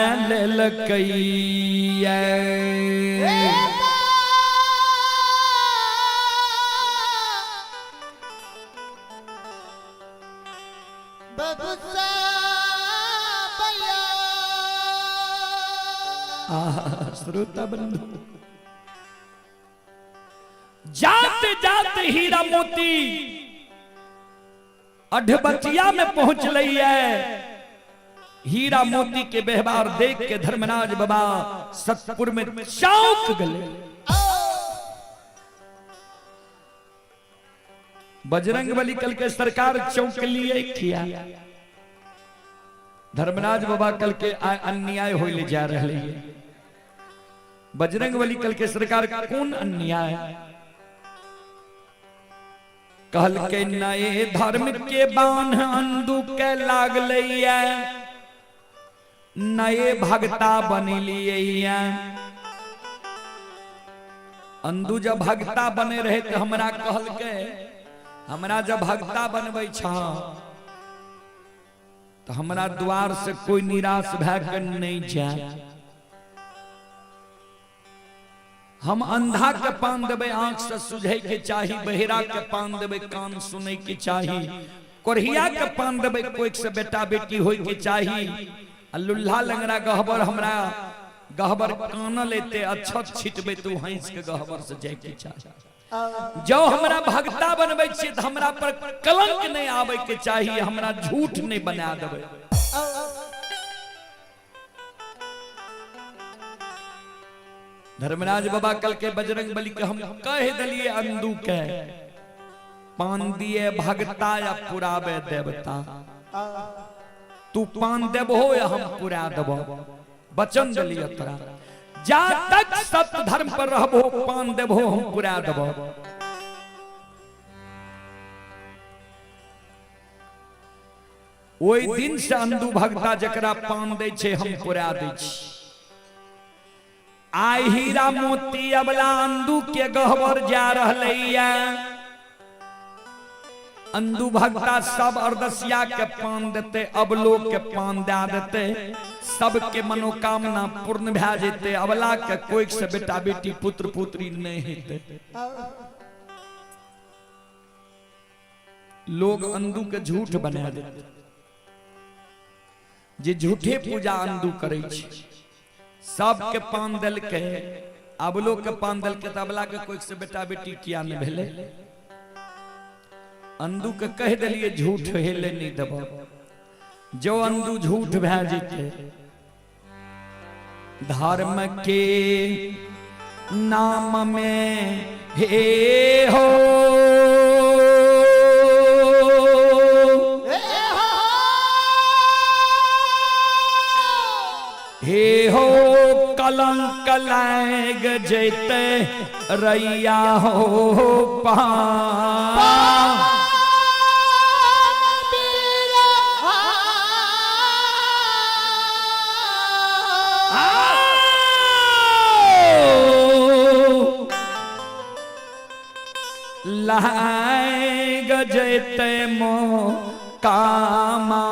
धैलकैया। श्रोता बंधु, जाते जाते हीरा मोती अधबचिया में पहुंच लई है। हीरा मोती के व्यवहार देख के धर्मराज बाबा सतपुर में चौंक गए। बजरंग बली कल के सरकार चौंक लिए किया, धर्मराज बाबा कल के अन्याय होले जा रहे है। बजरंग बली कल के सरकार कोन अन्याय? कहल के नए धर्म के बान्ह अंदू के लागलैया, नए भगता बनेलिए। अंदू जब भगता बने रहे तो हमरा कहल के हमरा जब भगता बनबै छ तो हमरा द्वार से कोई निराश भए के नहीं जाए। हम अंधा के पान देबै आंख से सुझै के चाही, बहिरा के पान देबै कान सुनै के चाही, कोढ़िया के पान देबै कोई से बेटा बेटी होय के चाही, आ लुल्हा लंगड़ा गहबर हमरा गहबर कान लेते अच्छत छिटबै तू हंस के गहबर से जाय के चाही। जो हमरा भगता बनबै छियै तऽ हमरा पर कलंक नहीं आबै के चाही, हमरा झूठ नहीं बना देबै। धर्मराज बाबा कल के बजरंग बली के हम कह दिलिए अंदू के पान दिए भगता या पुराबे देवता, तू पान देबहो या हम पुरा देबो, वचन दिलिए तोरा, जा तक सत्य धर्म पर रहबो पान देबहो हम पुरा देबो। ओहि दिन से अंदू भगता जकरा पान दै छै हम पुरा दै छी। आइ हीरा मोती अबला अंदू के गहबर जा रहलैया। अंदू भगता सब अरदसिया के पान देते, अबलो के पान दे देते, सबके मनोकामना पूर्ण भए जेते, अबला के कोई से बेटा बेटी पुत्र पुत्री नहीं हेते। लोग अंदू के झूठ बना देते, जे झूठे पूजा अंदू करे छै। सबके पान देलकै, अबलो के पान देलकै, तऽ अबला के कोई से बेटा बेटी किया नहीं भेलै? अंदू के कह देलिए झूठ हेले नहीं देबो, जो अंदू झूठ भए जेतै। धर्म के नाम में हे हो हे हो कलंक लाग जैते रैया हो पा। लाग जैते मो कामा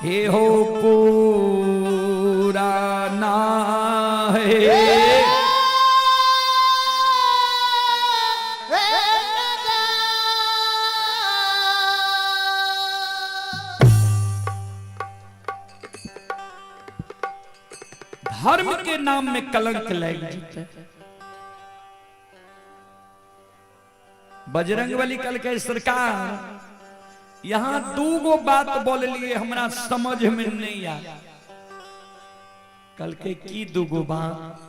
हे हो पूरा ना है। धर्म के नाम में कलंक लग जेतै। बजरंग बली कल के सरकार यहाँ दू गो बात बोल लिए हमरा समझ में नहीं आया। कल के की दू गो बात?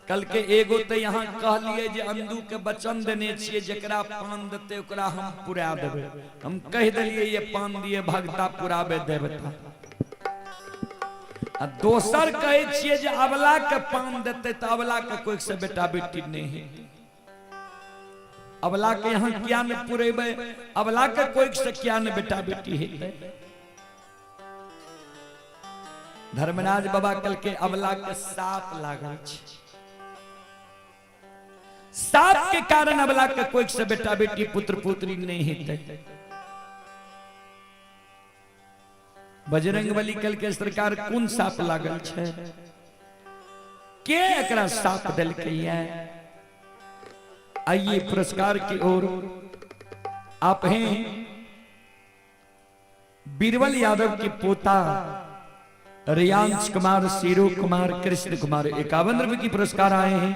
कल के एगो तो यहाँ कहलिए जे अंदू के वचन देने छिए जकरा पान देते ओकरा हम पुरा देबै, हम कह देलिए ये पान दिए भगता पुराबे देवता। आ दोसर कहै छिए जे अबला के पान देते तो अबला के कोई से बेटा बेटी नहीं है, अबला के यहाँ क्या न पुरेबै, अबला के कोई से क्या न बेटा बेटी है। धर्मराज बाबा कल के अबला के साप लागल छै, साप के कारण अबला के कोई से बेटा बेटी पुत्र पुत्री नहीं हेतै। बजरंग बली कल के सरकार कोन साप लागल छै, के एकरा साप देलकै है? आइए पुरस्कार की ओर आप हैं बीरबल यादव के पोता रियांश कुमार, सीरू कुमार, कृष्ण कुमार 51 रुपए की पुरस्कार आए हैं।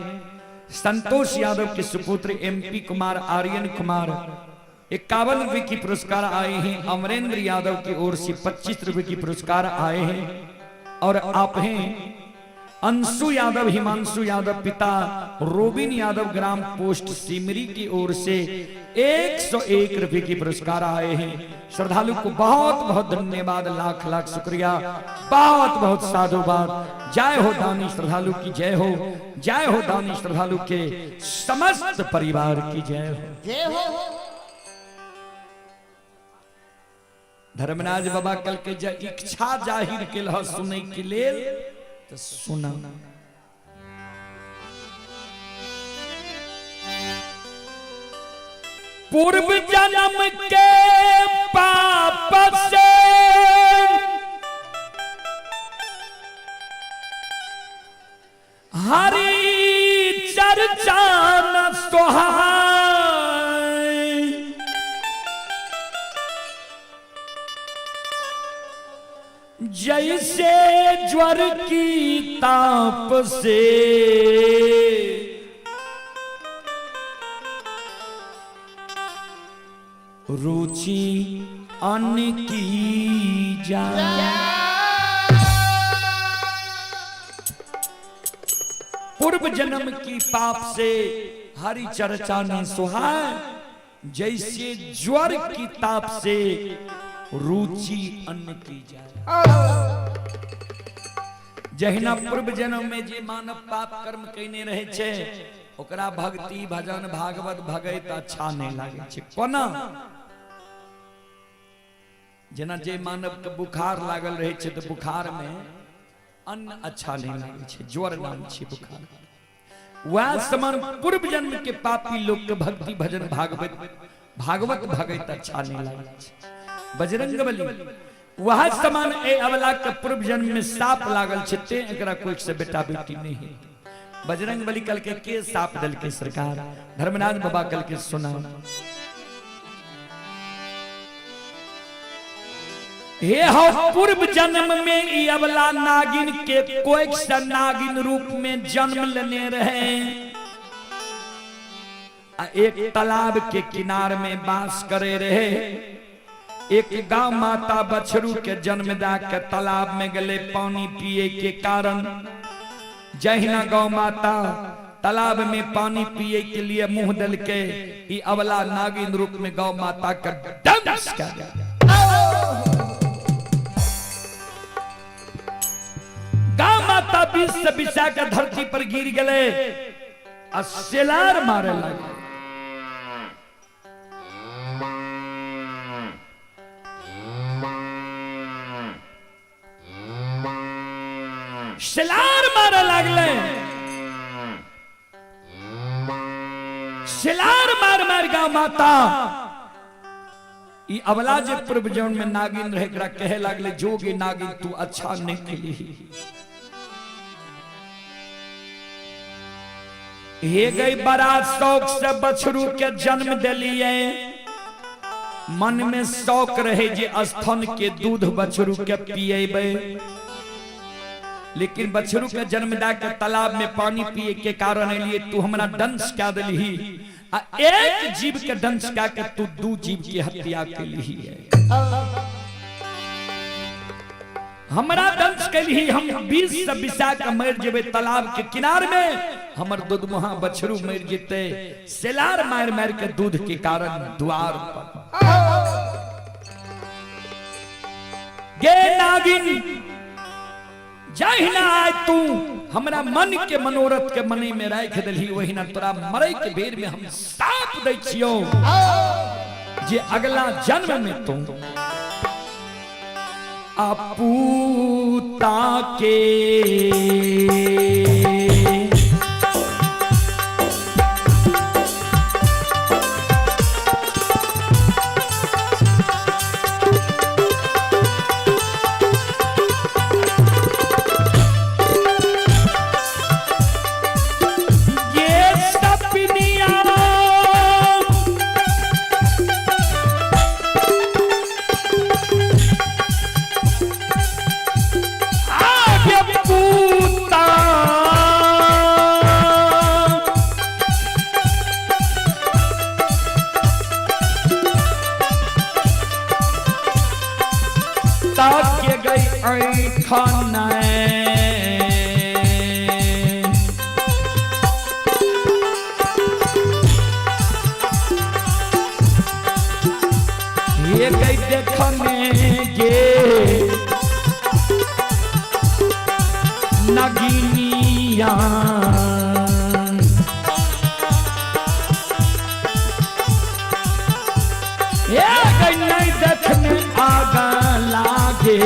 संतोष यादव के सुपुत्र एमपी कुमार, आर्यन कुमार 51 रुपए की पुरस्कार आए हैं। अमरेंद्र यादव की ओर से 25 रुपए की पुरस्कार आए हैं। और आप हैं अंशु यादव हिमांशु यादव पिता रोबिन यादव ग्राम पोस्ट सिमरी की ओर से 101 रुपए की पुरस्कार आए हैं। श्रद्धालु को बहुत बहुत धन्यवाद, लाख लाख शुक्रिया, बहुत बहुत साधुवाद। जय हो दानी श्रद्धालु की जय हो, जय हो दानी श्रद्धालु के समस्त परिवार की जय हो। जय हो। धर्मराज बाबा कल के जे इच्छा जाहिर के लह सुनै के लेल तो सुना। पूर्व जन्म के पाप से हरि चर्चा न सोहाय, जैसे ज्वर की ताप से रुचि अन्न की जाए। पूर्व जन्म की पाप से हरि चर्चा न सुहाय, जैसे ज्वर की ताप से रुचि अन्न की जाए। जहिना पूर्व जन्म में जे मानव पाप कर्म कयने रहे छे ओकरा भक्ति भजन भागवत भगैत अच्छा नहीं लागे छे। कोना जेना जे मानव के बुखार लागल रहे छे तो बुखार में अन्न अच्छा नहीं लागे छे, ज्वर नाम छे बुखार। वह समान पूर्व जन्म के पापी लोग के भक्ति भजन भागवत भागवत भगैत अच्छा नहीं लागे छे। बजरंग बली वह समान ए अवला के पूर्व जन्म में साप लागल छे ते एकरा कोई से बेटा बेटी नहीं है। बजरंग बली कल के साप दल के सरकार धर्मनाथ बाबा कल के सुना। हे हो पूर्व जन्म में ई अवला नागिन के कोई से नागिन रूप में जन्म लेने रहे, आ एक तालाब के किनार में बास करे रहे। एक गांव माता बछरू के जन्म दा के तालाब में गले पानी पिए के कारण। जहिना गौ माता तालाब में पानी पिए के लिए मुंह दल के ई अवला नागिन रूप में गौ माता का डंस कर गया। गौ माता बीच से बिछा के धरती पर गिर गए आ सेलार मारे लगे। सेलार मारे लागले, सेलार मार मार गौ माता ई अवला जे पूर्व जन्म में नागिन रहे एकरा कहे लागले जोगी नागिन तू अच्छा नहीं केली। हे गई बड़ा शौक से बछरू के जन्म दिलिए, मन में शौक रहे जे स्तन के दूध बछरू के पिएबे, लेकिन बछरू के जन्म दा के तालाब में पानी पिए के कारण लिए तू हमरा डंस क्या दिलही, आ एक जीव के डंस क्या के तू दू जीव की हत्या के लिए है। हमरा डंस के लिए हम 20 से बिसा के मर जेबे तालाब के किनार में, हमर दूधमुहा बछरू मर जेते सेलार मार मार के दूध के कारण द्वार पर। गे नागिन जहिना आय तू हमरा मन के मनोरथ के मने में राख दिलही, वहिना तोरा मरे के बेर में हम साप दै छियो जे अगला जन्म में तू अपूता के ताके गई खाना। ये गई देखने गे नगीनिया। ये गई नहीं देखने आगा लागे।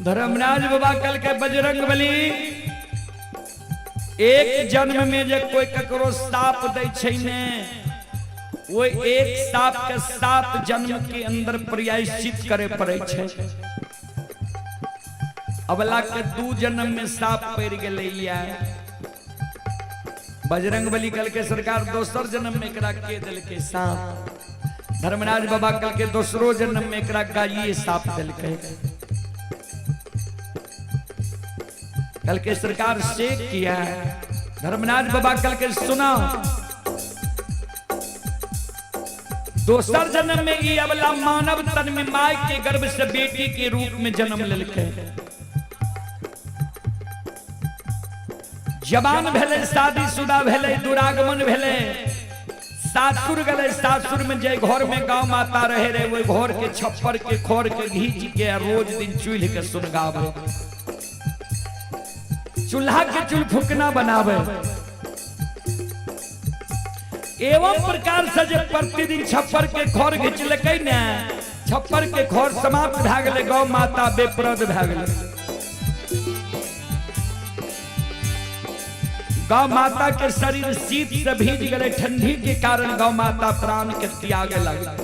धर्मराज बाबा कल के बजरंग बली एक जन्म में जे कोई ककरो साप दै छै ने, वो एक साप के 7 जन्म के अंदर प्रायश्चित करे पड़े छै। अबला के 2 जन्म में साप पड़ गेलै। बजरंग बली कल के सरकार दोसर जन्म में एकरा के देलकै साप। धर्मराज बाबा कल के दोसरो जन्म में एकरा गाइए साप देलकै। कल के सरकार से किया। धर्मराज बाबा कल के सुना दोसर जन्म में ई अबला मानव तन में माय के गर्भ से बेटी के रूप में जन्म लेलकै। जवान भेलै, शादीशुदा भेलै, दुरागमन भेलै, सासुर गले। सासुर में जे घर में गाँव माता रहे रहे वही घर के छप्पर के खोर के घींच के रोज दिन चूल्ह के सुनगावे, चूल्हा के चूल फुकना बनावे। एवं प्रकार से जे प्रतिदिन छप्पर के खोर घिचलकै ने, छप्पर के खोर समाप्त भए गेलै, गौ माता बेप्रद भए गेलै। गौ माता के शरीर शीत से भीज गेलै, ठंडी के कारण गौ माता प्राण के त्यागे लगलै।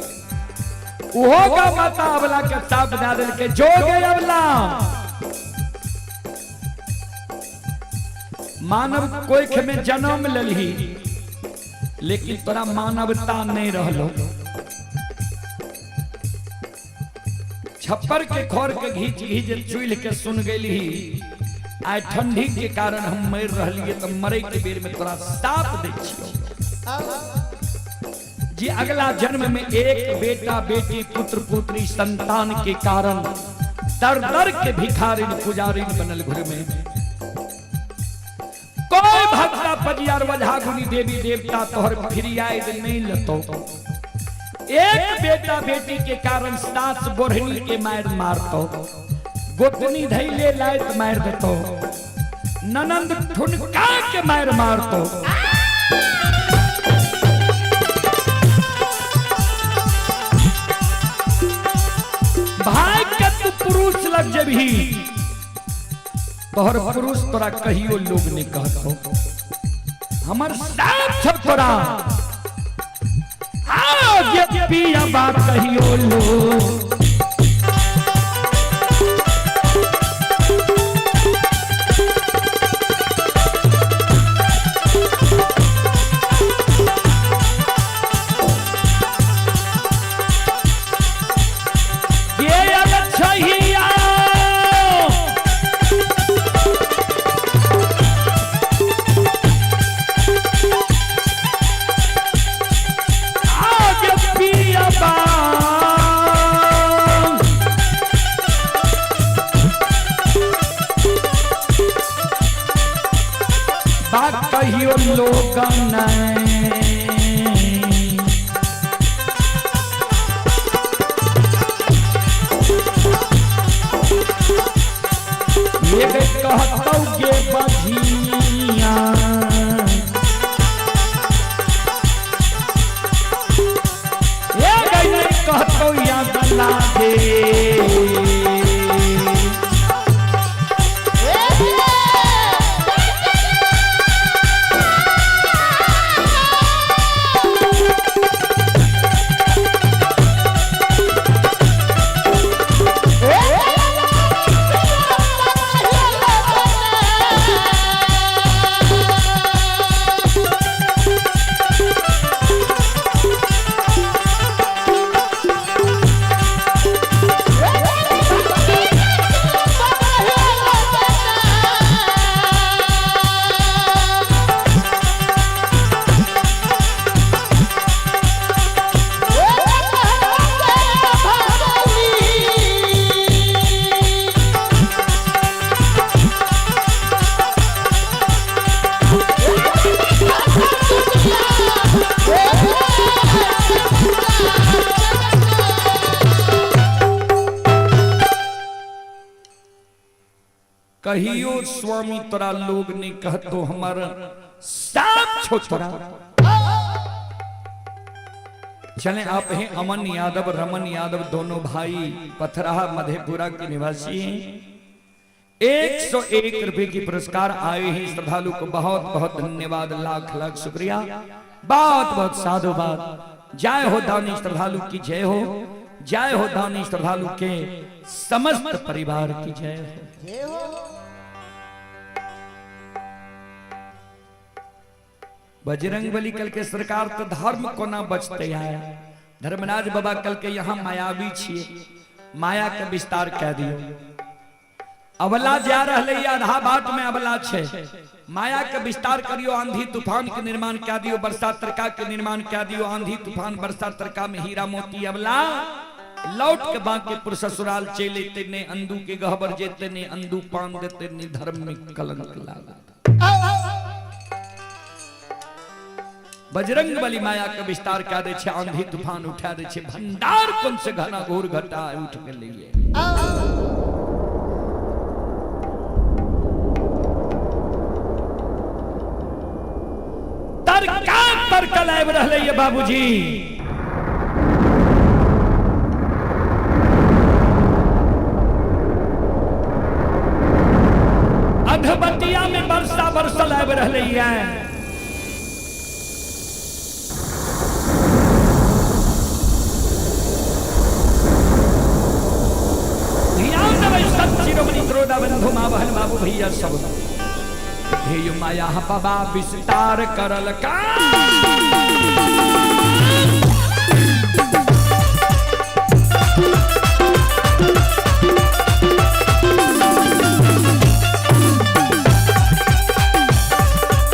ओहो गौ माता अबला के साप दए देलकै, जो गे अबला मानव कोख में जन्म ललही लेकिन तोरा मानवता नहीं रहलो। छप्पर के खोर के घीच घीच चूल्ह के सुन गेली, आइ ठंडी के कारण हम मर रहलिए तो मरे के बेर में तोरा साप दै छियौ जी। अगला जन्म में एक बेटा बेटी पुत्र पुत्री संतान के कारण दर दर के भिखारिन पुजारिन बनल घर में। कोई भक्ता पजियार वझा गुनी देवी देवता तोहर फिरियाद नहीं लतो। एक बेटा बेटी के कारण सास बोरहनी के मार मारतो, गोतनी धैले लायत मार देतो, ननंद ठुनका के मार मारतो। भाई के तू पुरुष लग जबही तोहर पुरुष तोरा कहियो लोग नहीं कहतो, हमर साथ सब तोरा हाँ ये पिया बात कहियो लोग। कहियो लोग नहीं। ये कहतौ गे बझिया, ये गई नहीं कहतौ या गला दे। कहियो स्वामी तोरा लोग नहीं कहतो हमर साफ छो तोरा। चलें, आप हैं अमन यादव, रमन यादव, दोनों भाई पथराहा मधेपुरा के निवासी हैं। 101 रुपए की पुरस्कार आए हैं श्रद्धालु को बहुत बहुत धन्यवाद, लाख लाख शुक्रिया, बहुत बहुत साधुवाद। जय हो दानी श्रद्धालु की जय हो, जय हो दानी श्रद्धालु के समस्त परिवार की जय हो। बजरंग बली कल के सरकार तो धर्म कोना बचते आए। धर्मराज बाबा कल के यहाँ मायावी छिए, माया के विस्तार कह दियो। अबला जा रहा आधा बाट में अबला छे, माया के विस्तार करियो, आंधी तूफान के निर्माण कह दियो, बरसात तरका के निर्माण कह दियो। आंधी तूफान बरसात तरका में हीरा मोती अबला लौट के बांकेपुर ससुराल चले ने अंदू के गहबर जेते ने अंदू पान देते ने धर्म में कलंक लागा। बजरंग बली माया के विस्तार कह दे छे, आंधी तूफान उठा दे छे, भंडार कौन से घना घोर घटा उठ के लिए। तरका तरकल आबि रहलै ये बाबूजी। अधबतिया में वर्षा बरसल आबि रहलै ये। बंधु माँ बहन बाबू भैया सब हे माया बाबा विस्तार करल का।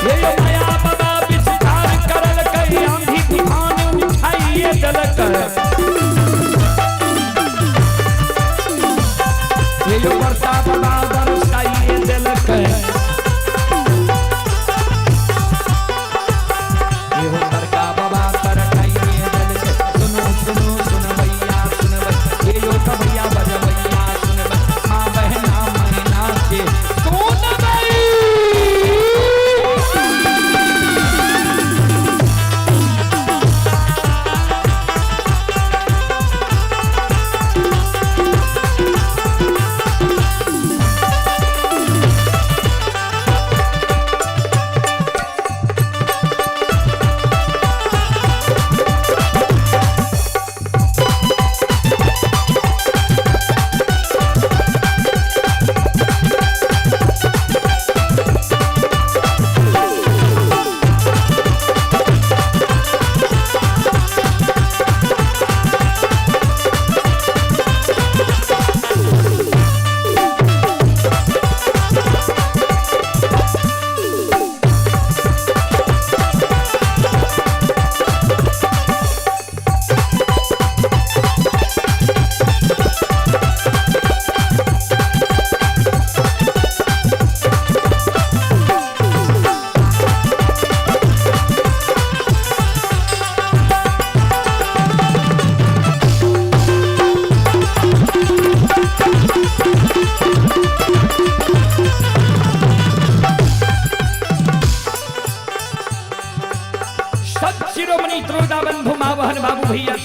हे माया बाबा विस्तार करल कई आंधी तूफान उठाइए दलक। हे वर्षा बाबा बरसाइए दलक।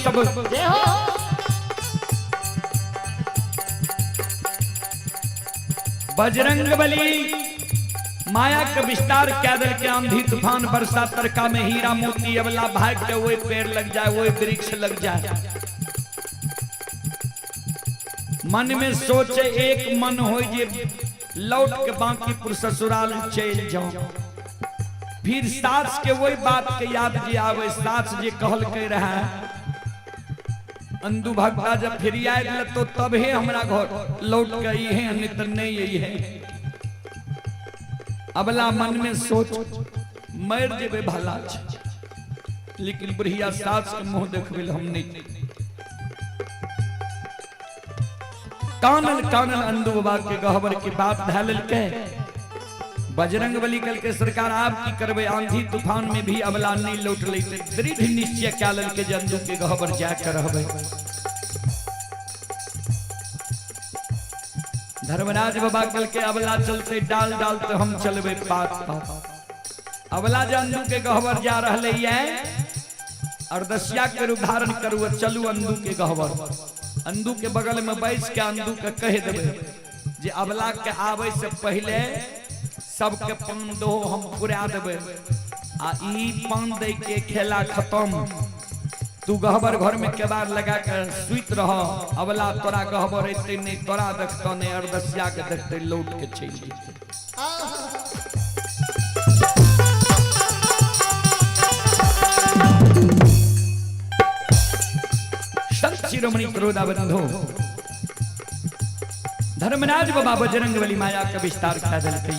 सब। जय हो। बजरंग बली माया के विस्तार कह दिल के आंधी तूफान बरसा तरका में हीरा मोती अबला भाग के वही पेड़ लग जाए, वही वृक्ष लग जाए। मन में सोचे एक मन हो जे लौट के बांकीपुर ससुराल चल जाओ। फिर सास के वही बात के याद जे आवे, सास जे कहल के रहा अंधु भगता जब फिर आए तो तब ही हमरा घर लौट के आई है, नहीं तो नहीं आई है। अबला मन में सोच मर जेबे भला छे, लेकिन बुढ़िया सास के मुंह देखबे हम नहीं। कानल कानल अंधु बाबा के गहबर की बात धैल के बजरंग बली कल के सरकार आप की करबे, आंधी तूफान में भी अबला नहीं लौट लेते। दृढ़ निश्चय क्या लल के जंदू के गहबर जा कर रहबे। धर्मराज बाबा कल के अबला चलते डाल डाल तो हम चलबे पात पात। अबला जंदू के गहबर जा रहले है और दसिया के रूप धारण करू चलू अंधू के गहबर। अंधू के बगल में बैस के अंधू के कह देबे जे अबला के आवे से पहले सबके पान दो हम पुरा देबे, आ ई पान दे के खेला खत्म। तू गहबर घर में केबाड़ लगा के सुत रह, अबला तोरा गहबर एते नहीं, तोरा देखतो नहीं, अरदसिया के देखते लौट के चलि जेतै। संत शिरोमणि क्रोधा बंधो धर्मराज बाबा बजरंग बली माया के विस्तार कह देलकै।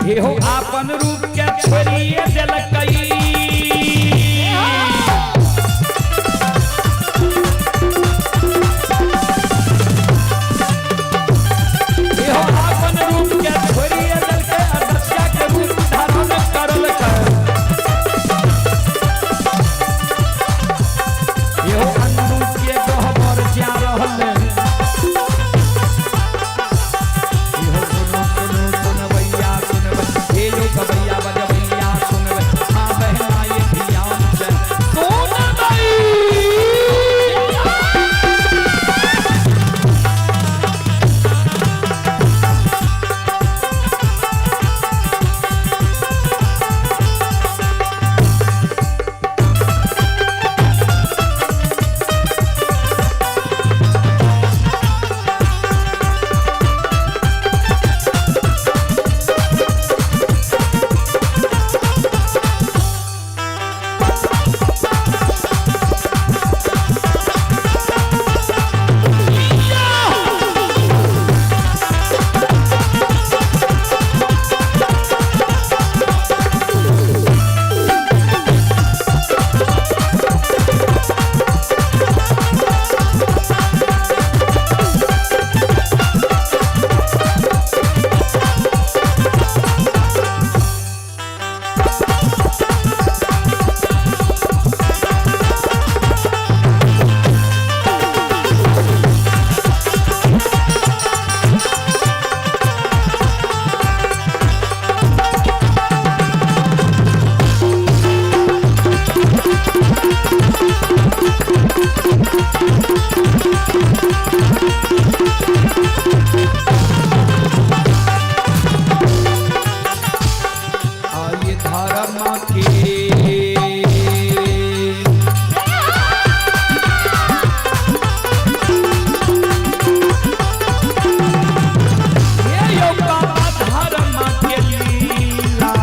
हे हो आपन रूप के छोड़िए देलकै, हे हो आपन रूप के छोड़िए देलकै, अदस्या के रूप धारण करलकै। हे हो अंधू के गहबर जा रहल, आये धर्म के ये यो बाबा धर्म के लीला।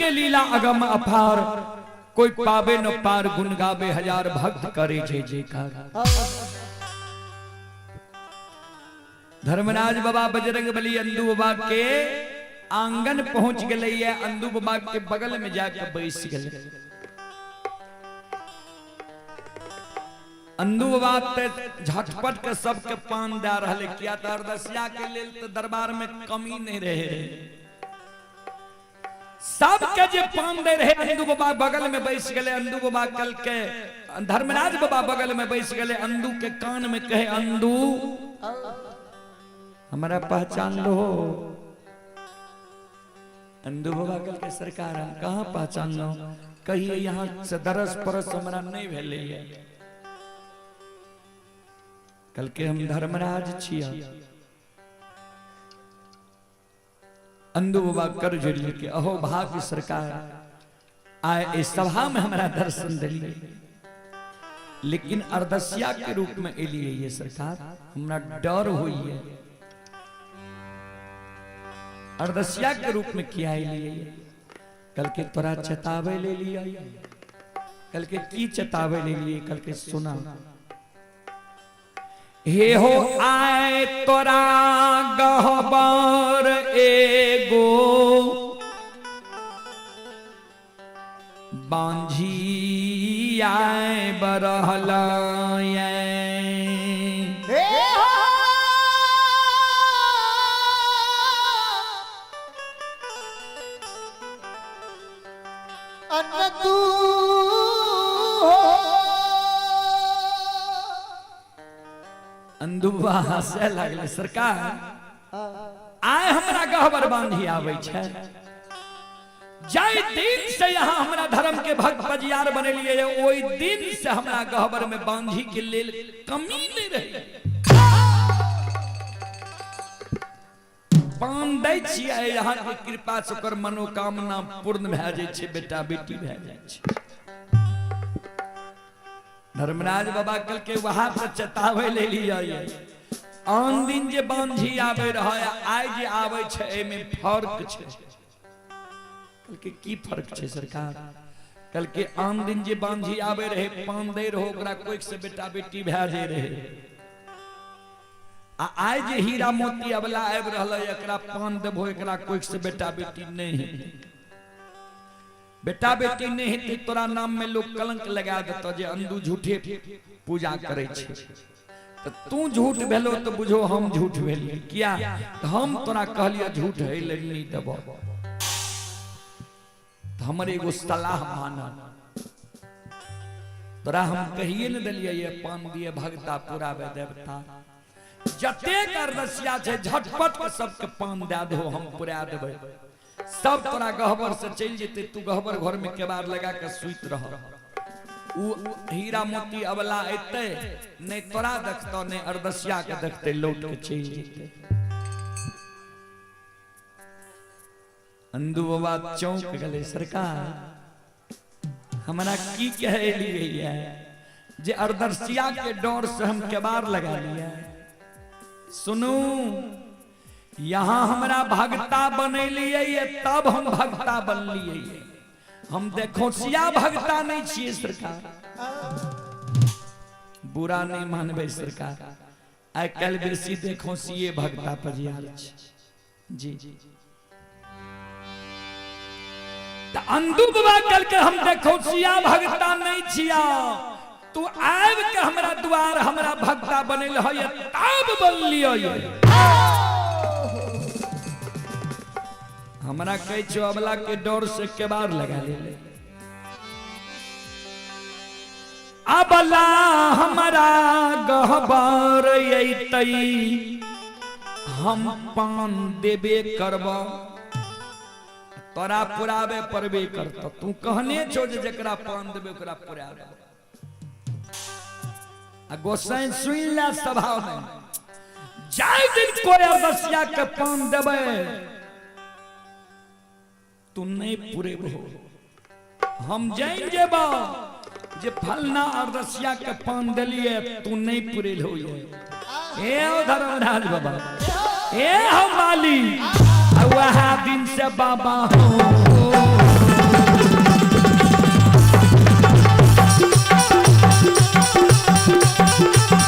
के लीला अगम अपार, कोई पावे न पार, गुण गावे हजार, भक्त करे जय जयकार। धर्मराज बाबा बजरंग बली अंदू बाबा के आंगन पहुंच गए, अंदू बाबा के बगल में जाकर बैस गए। अंदू बाबा ते झटपट के सबके पान दे रहा, किया तो अरदसिया के लेल तो दरबार में कमी नहीं रहे, सबके जे पान दे रहे। अंदू बाबा बगल में बैस गए, अंदू बाबा कल के धर्मराज बाबा बगल में बैस गए, अंदू के कान में कहे, अंदू हमारा पहचान लो। अंदू बाबा कल के सरकार हम कहाँ पहचान लो, कहिए यहाँ से दरस परस हमारा नहीं भेले है। कल के हम धर्मराज छिया। अंदू बाबा कर जोड़िए के अहो भाग्य सरकार आए इस सभा में हमारा दर्शन दिलिए, लेकिन अरदसिया के रूप में एलिए ये सरकार, हमरा डर हुई है। अरदसिया के रूप में किया एलिए? कल के तोरा चेतावे ले लिया। कल के की चेतावे ले लिए? कल के सुना, हे हो आए तोरा गहबर एगो बांझी आए बरहल। हे हो अन्न तू हो। अंदुबा हंसे लगले, सरकार आए हमरा गहबर बांधी आबै छै, जाहि दिन से यहाँ हमरा धर्म के भक्त बजियार बनेलिए ओहि दिन से हमरा गहबर में बांझी के लेल कमी नहीं रहे। पान दै छियै, यहाँ के कृपा से ओकर मनोकामना पूर्ण भए जाइ छै, बेटा बेटी भए जाइ छै। धर्मराज बाबा कल के वहां पर चेतावे ले लिया, आन दिन जे बांझी आवे रहे आइ जे आवे छै एहिमे फर्क छै। कल के की फर्क छै सरकार? कल के आन दिन जे बांझी आवे रहे पान दे रहो ओकरा कोई से बेटा बेटी भए जे रहे, आ आइ जे हीरा मोती अबला आबि रहल एकरा पान देबो एकरा कोई से बेटा बेटी नहीं हेतै। बेटा बेटी नहीं हेतै तोरा नाम में लोग कलंक लगा देतो जे अंदू झूठे पूजा करे छै, तो तू झूठ भेलो तो बुझो हम झूठ भेलिए। किया तो हम तोरा कहलिए झूठ है ले नहीं देबो, तो हमर एगो सलाह माना, तोरा हम कहिए न देलिए ये पान दिए भगता पुरावे देवता, जतेक अरदसिया छै झटपट के सबके पान दए दहो, हम पुरा देबै, सब तोरा गहबर से चलि जेतै, तू गहबर घर में केबाड़ लगा के सुति रह, उ हीरा मोती अबला एतै नहीं तोरा देखतौ नहीं अरदसिया के देखतै, लौट के चलि जेतै। अंदू बाबा चौंक गेलै, सरकार हमरा की कहे लिए जे अरदसिया के डर से हम केबाड़ लगा लिया। सुनू, यहाँ हमरा भगता बनेलिए तब हम भगता बनलिए, हम देखो सिया भगता नहीं छियै सरकार। बुरा नहीं मानबै सरकार, आइ काल्हि बेसी देखो सिए भगता पजियाल छै जी। अंदू बाबा कल के हम देखो सिया भगता नहीं छिया, तू आबि के हमरा द्वार हमरा भगता बनेल है तब बनलिए। हमरा कहै छौ अबला के डर से केबाड़ लगा ले, अबला हमरा गहबर अइतै हम पान देबे करब, तोरा पुराबे परबे करत, तू कहने छौ जे जकरा पान देबे ओकरा पुरा देबे। आ गोसाई सुनि ले सभा में, जाहि दिन कोई अरदसिया के पान देबे तू नहीं पुरेबहो, हम जान जेबा जे फलना अरदसिया के पान देलिए तू नहीं पुरेल हो। हे धर्मराज बाबा, हे हम माली, वह दिन से बाबा हो।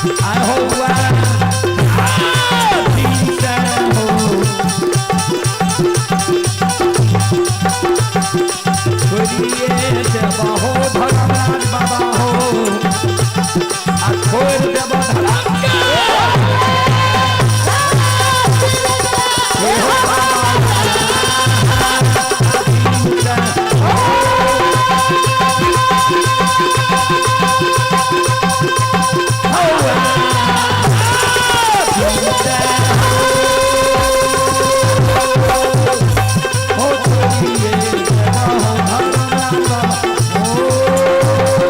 आय हो हुआ दिन से हो छोड़िए देवा हो धर्मराज बाबा हो आ छोड़ देवा धर्म के। हे हो बाबा, दिन से हो। हो, दिन से हो छोड़िए देवा हो धर्मराज बाबा हो।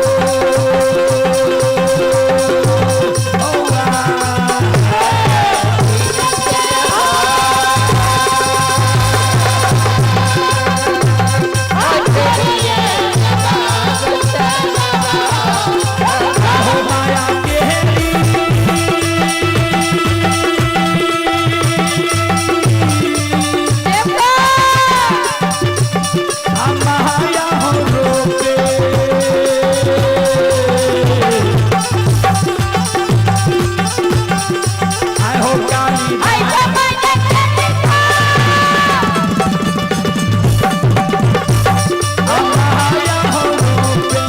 हो माया केरी आ माया हो रोके आय हो काली आ माया हो रोके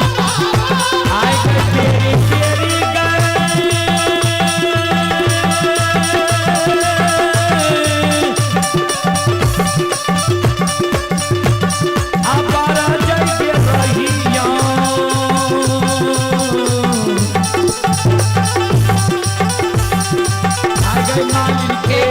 आय के तेरी तेरी गए अपारा जय के रहिया आय गए मालिन के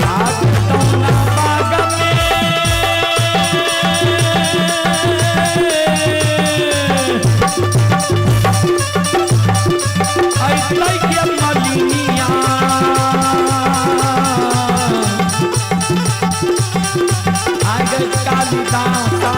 आग तौना बाग में ऐतै के मलिनिया आग कालिदासा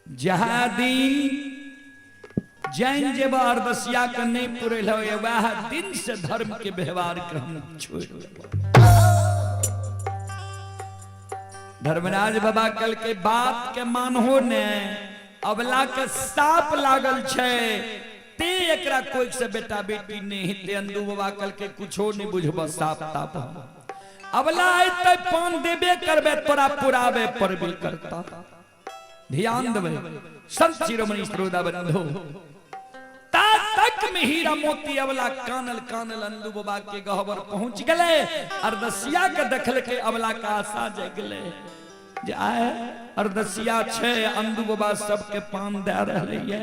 जहाँ दिन जैन जे अरदसिया के नहीं पुरल हो वह दिन से धर्म के व्यवहार के हम छोड़ देब। धर्मराज बाबा कल के बात के मानहो ने अबला के साप लागल छै ते एकरा कोई से बेटा बेटी नहीं ते अंदू बाबा कल के कुछो नहीं बुझब साप ताप हम। अबला अयतै पान देबे करबे तोरा पुराबे परबे करता। ध्यान देबै संत शिरोमणि श्रोता बंधु, ता तक में हीरा मोती अबला कानल कानल अंदू बाबा के गहबर पहुंच गले। अरदसिया के देखल के अबला का आशा जगले जे आए अरदसिया छै अंदू बाबा सबके पान दे रहले ये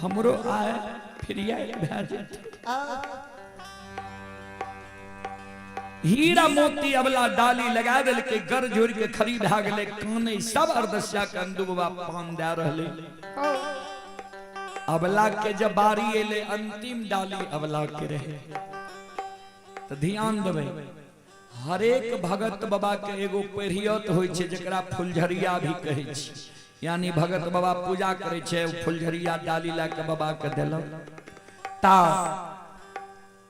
हमरो आए फिर आए भए जेतै। हीरा मोती अबला डाली लगा देलकै, गर जोड़ के खड़ी भए गेलै, काने सब अरदसिया के अंदू बाबा पान दए रहलै। अबला के जब बारी एलै, अंतिम डाली अबला के रहे। तऽ ध्यान देबै, हरेक भगत बाबा के एगो पेढ़ियत होइ छै जकरा फुलझरिया भी कहै छै। यानी भगत बाबा पूजा करै छै, फुलझरिया डाली लए के बाबा के देलक। ता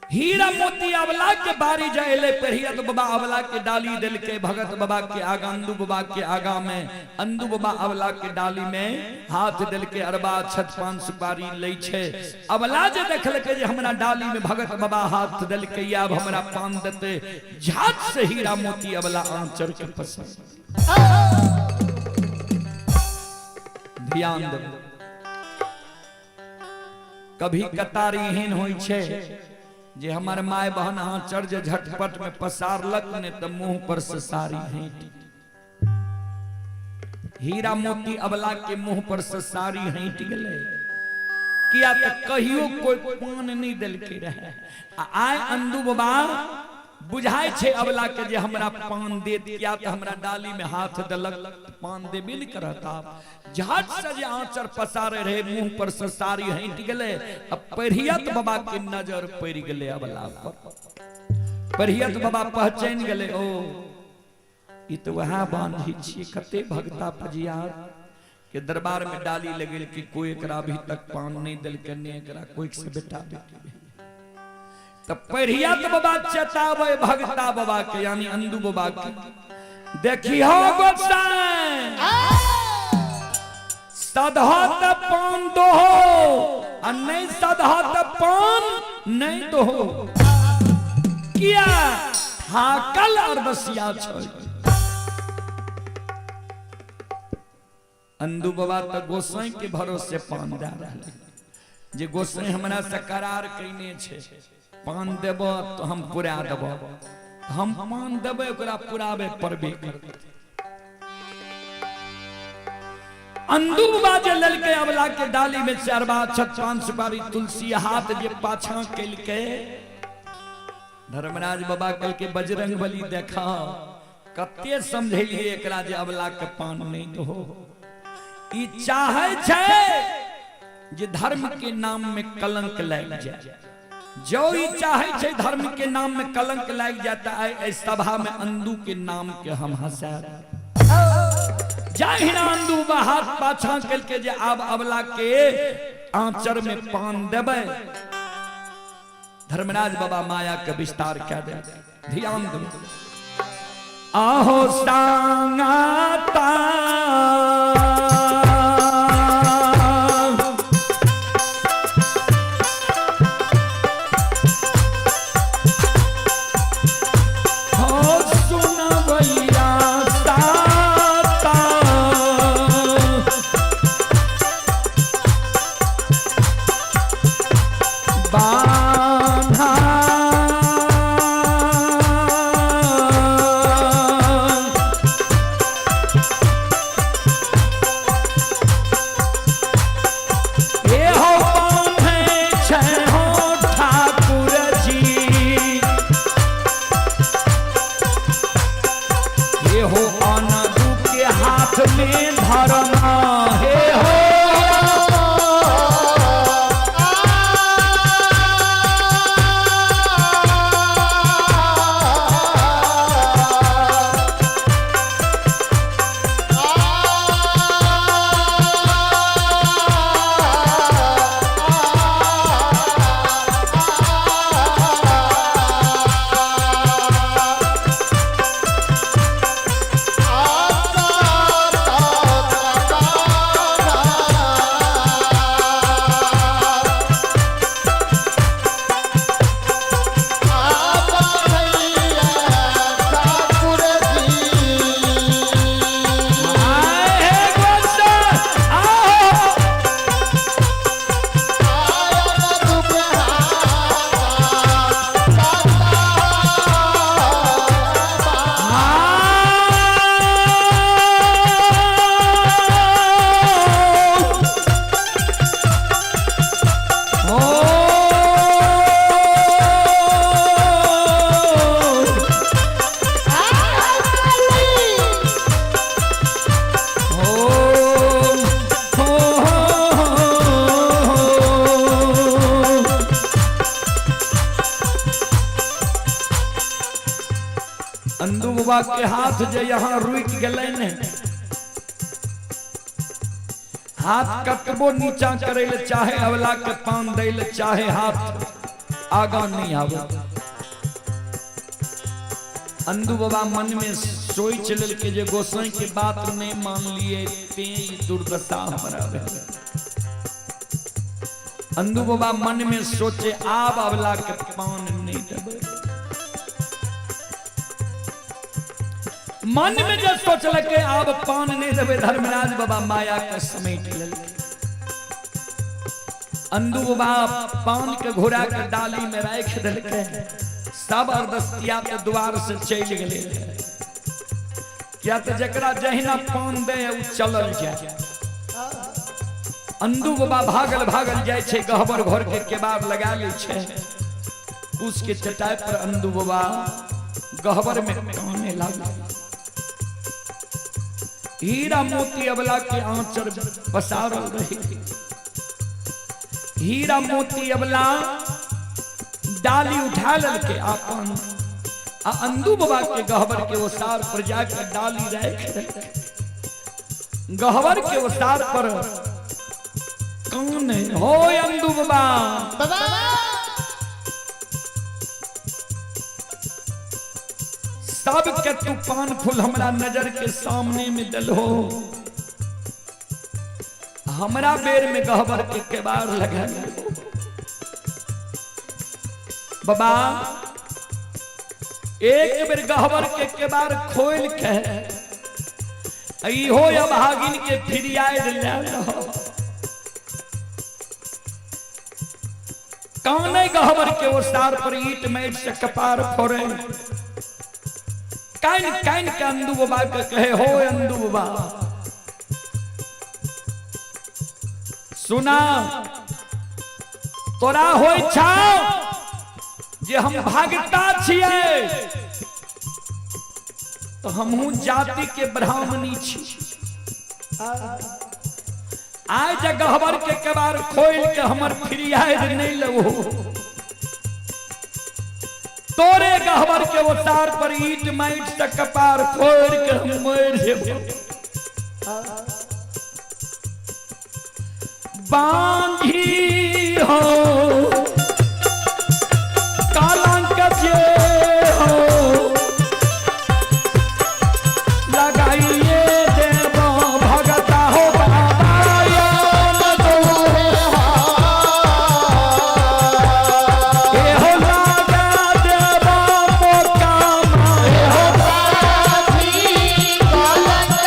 हीरा मोती अबला के बारी जे एलै, पेढ़ियत बाबा अबला के डाली देलकै भगत बाबा के आगा, अंदू बाबा के आगा में। अंदू बाबा अबला के डाली में हाथ देलकै, अरबा छत पान सुपारी लै छै। अबला जे देखलकै जे हमरा डाली में भगत बाबा हाथ देलकै, आब हमरा पान देतै, झाट से हीरा मोती अबला आंचर के पसंद। ध्यान देबै, कभी कतार एहन होइ छै जे हमर माय बहन आंचर जे झटपट में पसारलक ने तऽ मुंह पर से साड़ी हटि, हीरा मोती अबला के मुंह पर से साड़ी हटि गेलै। किया तऽ कहियो कोई पान नहीं देलकै रहे। आ आइ अंदू बाबा बुझाइ छै अबला के जे हमरा पान देत, किया तऽ हमरा डाली में हाथ देलक, पान देबे नहि करत। आब झट से जे आंचर पसारे रहे, मुंह पर से साड़ी हटि गेलै। आ पेढ़ियत बाबा के नजर पड़ि गेलै अबला पर। पेढ़ियत बाबा पहचानि गेलै, ओ ई तऽ वएह बांधी छियै, कते भगता पजियार के दरबार में डाली लगेल कि कोई एकरा अभी तक पान नहीं देलकै, ने एकरा कोई से बेटा बेटी। तऽ पेढ़ियत बाबा चेताबै भगता बाबा के, यानी अंदू बाबा के, देखिहो गोसाई, सदहत पान दोहो आ नहीं सदहत पान नहीं दोहो। किया थाकल अरदसिया छै। अंदू बाबा तऽ गोसाई के भरोसे पान दए रहलै जे गोसाई हमरा से करार कयने छै, पान देब तऽ हम पुरा देब, हम पान देबै ओकरा पुराबे पड़बे करतै। अंदू बाबा जे लेलकै अबला के डाली में से अरबा छत पान सुपारी तुलसी, हाथ जे पाछा केलकै, धर्मराज बाबा कहलकै बजरंग बली देखा, कते समझेलिए एकरा जे अबला के पान नहीं दहो। ई चाहे छै जे धर्म के नाम में कलंक लागि जाए। जो ई चाहे छै धर्म के नाम में कलंक लागि जाए, तऽ आइ एहि सभा में अंदू के नाम के हम हंसायब। जाहिना अंदू बा हाथ पाछा केलकै जे आब अबला के आंचर में पान देबै, धर्मराज बाबा माया के विस्तार कह दे। ध्यान दो, आहो सांगाता हो सुनबैया साता, बान्हा बाबा के हाथ जे यहाँ रुक गेलै ने, हाथ कतबो नीचा करे ले चाहे, अवला के पान दे ले चाहे, हाथ आगा नहीं आवे। अंदू बाबा मन में सोच लेलके जे गोसाई के बात नहीं मान लिए ते दुर्दशा हमरा भेल। अंदू बाबा मन में सोचे आब अवला के पान नहीं देबै। मन में जब सोचलके आब पान नहीं देबै, धर्मराज बाबा माया के समेट लेलके। अंदू बाबा पान के घोड़ा के डाली में राख देलके, सब अरदस्तिया के द्वार से चलि गेलै। किया तो जकरा जहिना पान दे उ चलल जाए। अंदू बाबा भागल भागल जाए छै, गहबर घर के केबाड़ लगा लै छै। उसके चटाई पर अंदू बाबा गहबर में काने लागल। हीरा मोती अबला के आंचर पसारल रही। हीरा मोती अबला डाली उठा ललके आपन आ अंदू बाबा के गहबर के ओसार पर जाकर डाली रख देलकै। गहबर के ओसार पर कौन हो अंदू बाबा? बाबा सब के तू पान फूल हमरा नजर के सामने में दल हो, हमरा बेर में गहबर के केबाड़ लगा। बाबा एक बेर गहबर के केबाड़ खोल के इहो अभागिन के फिरियाद ले लो। काने गहबर के ओसार पर ईट मैट से कपार फोड़े। कान कान के अंदू बाबा के कहे हो अंदू बाबा सुना, तोरा होय छौ जे हम भागता छियै तो हमहू जाति के ब्राह्मणी छी। आइ जे गहबर के केबाड़ खोल के हमर फिरियाद नहीं लेबो, तोरे गहबर के ओसार पर ईट माइट से कपार फोड़ के हम मर जेबो। बांधी हो कलंक जे हो लगाइए देबो भगता हो बाबा याद ए हो लगा देबो मोकामा ए हो कलंक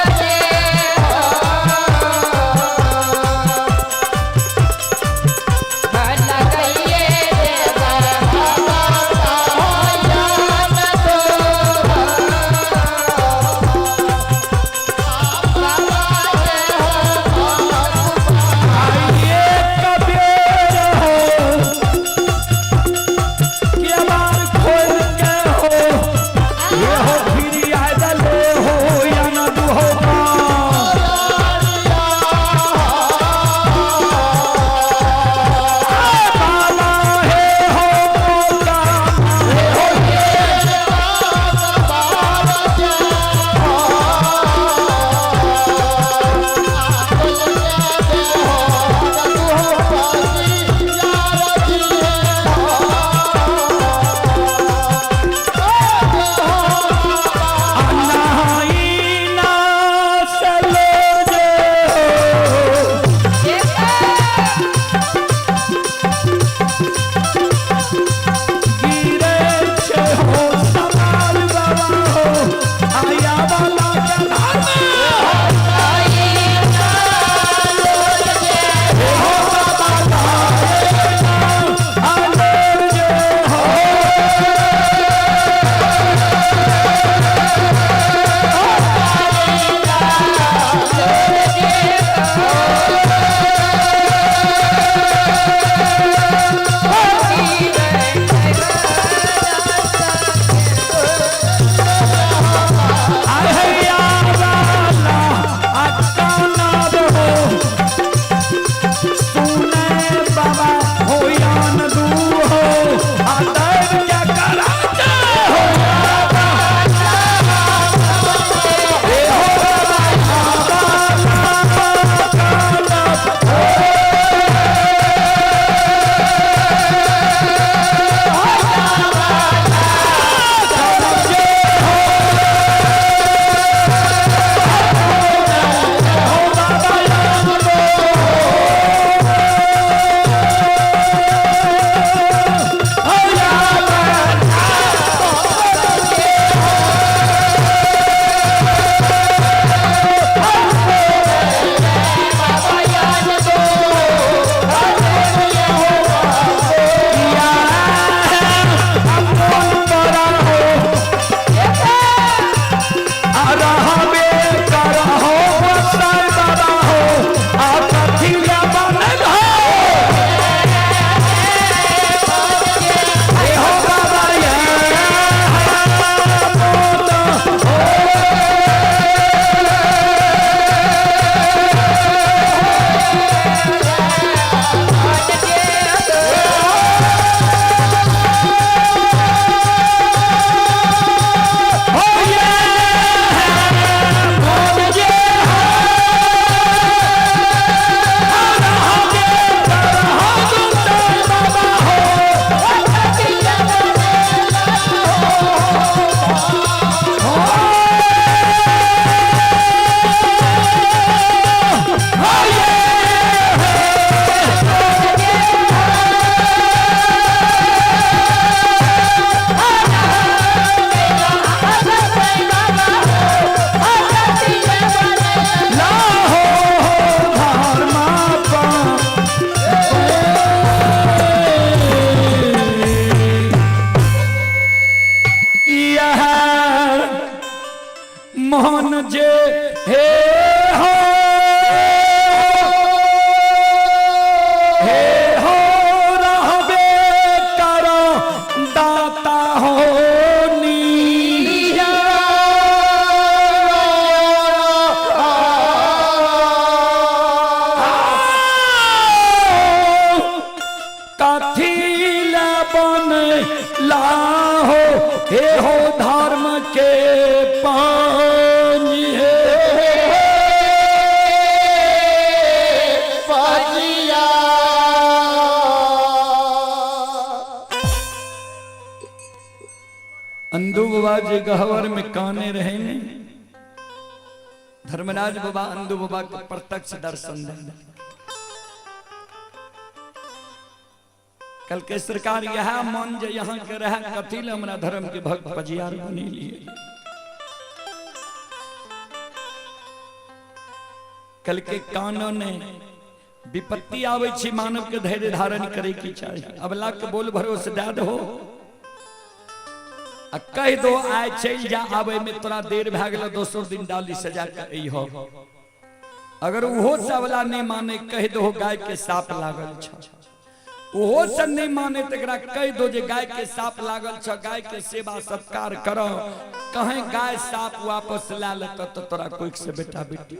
हे हो रहबे करो दाता हो नी। कथी ले बन लाहो हे हो धर्म के पानी हे। पजिया। अंदू बाबा जे गहवर में काने रहे ने, धर्मराज बाबा अंदू बाबा के प्रत्यक्ष दर्शन दे। कल के सरकार यह मन जे यहाँ के रहे, कथी ले हमरा धर्म के भक्त पजियार बनी लिए। कल के कानो ने विपत्ति आवे छी, मानव के धैर्य धारण करे की चाहिए। अबला के बोल भरोसे दे दो आ कह दो आय चल जा, आवे में तोरा देर भए गेल, दोसर दिन डाली सजा के अइहो। अगर उहो से अबला नहीं माने, कह दो गाय के साप लागल छ। ओहो से नहीं माने तकरा कह दो जे गाय के साप लागल छ, गाय के सेवा सत्कार करो। कहें गाय साप वापस ला लेत तो तोरा कोई से बेटा बेटी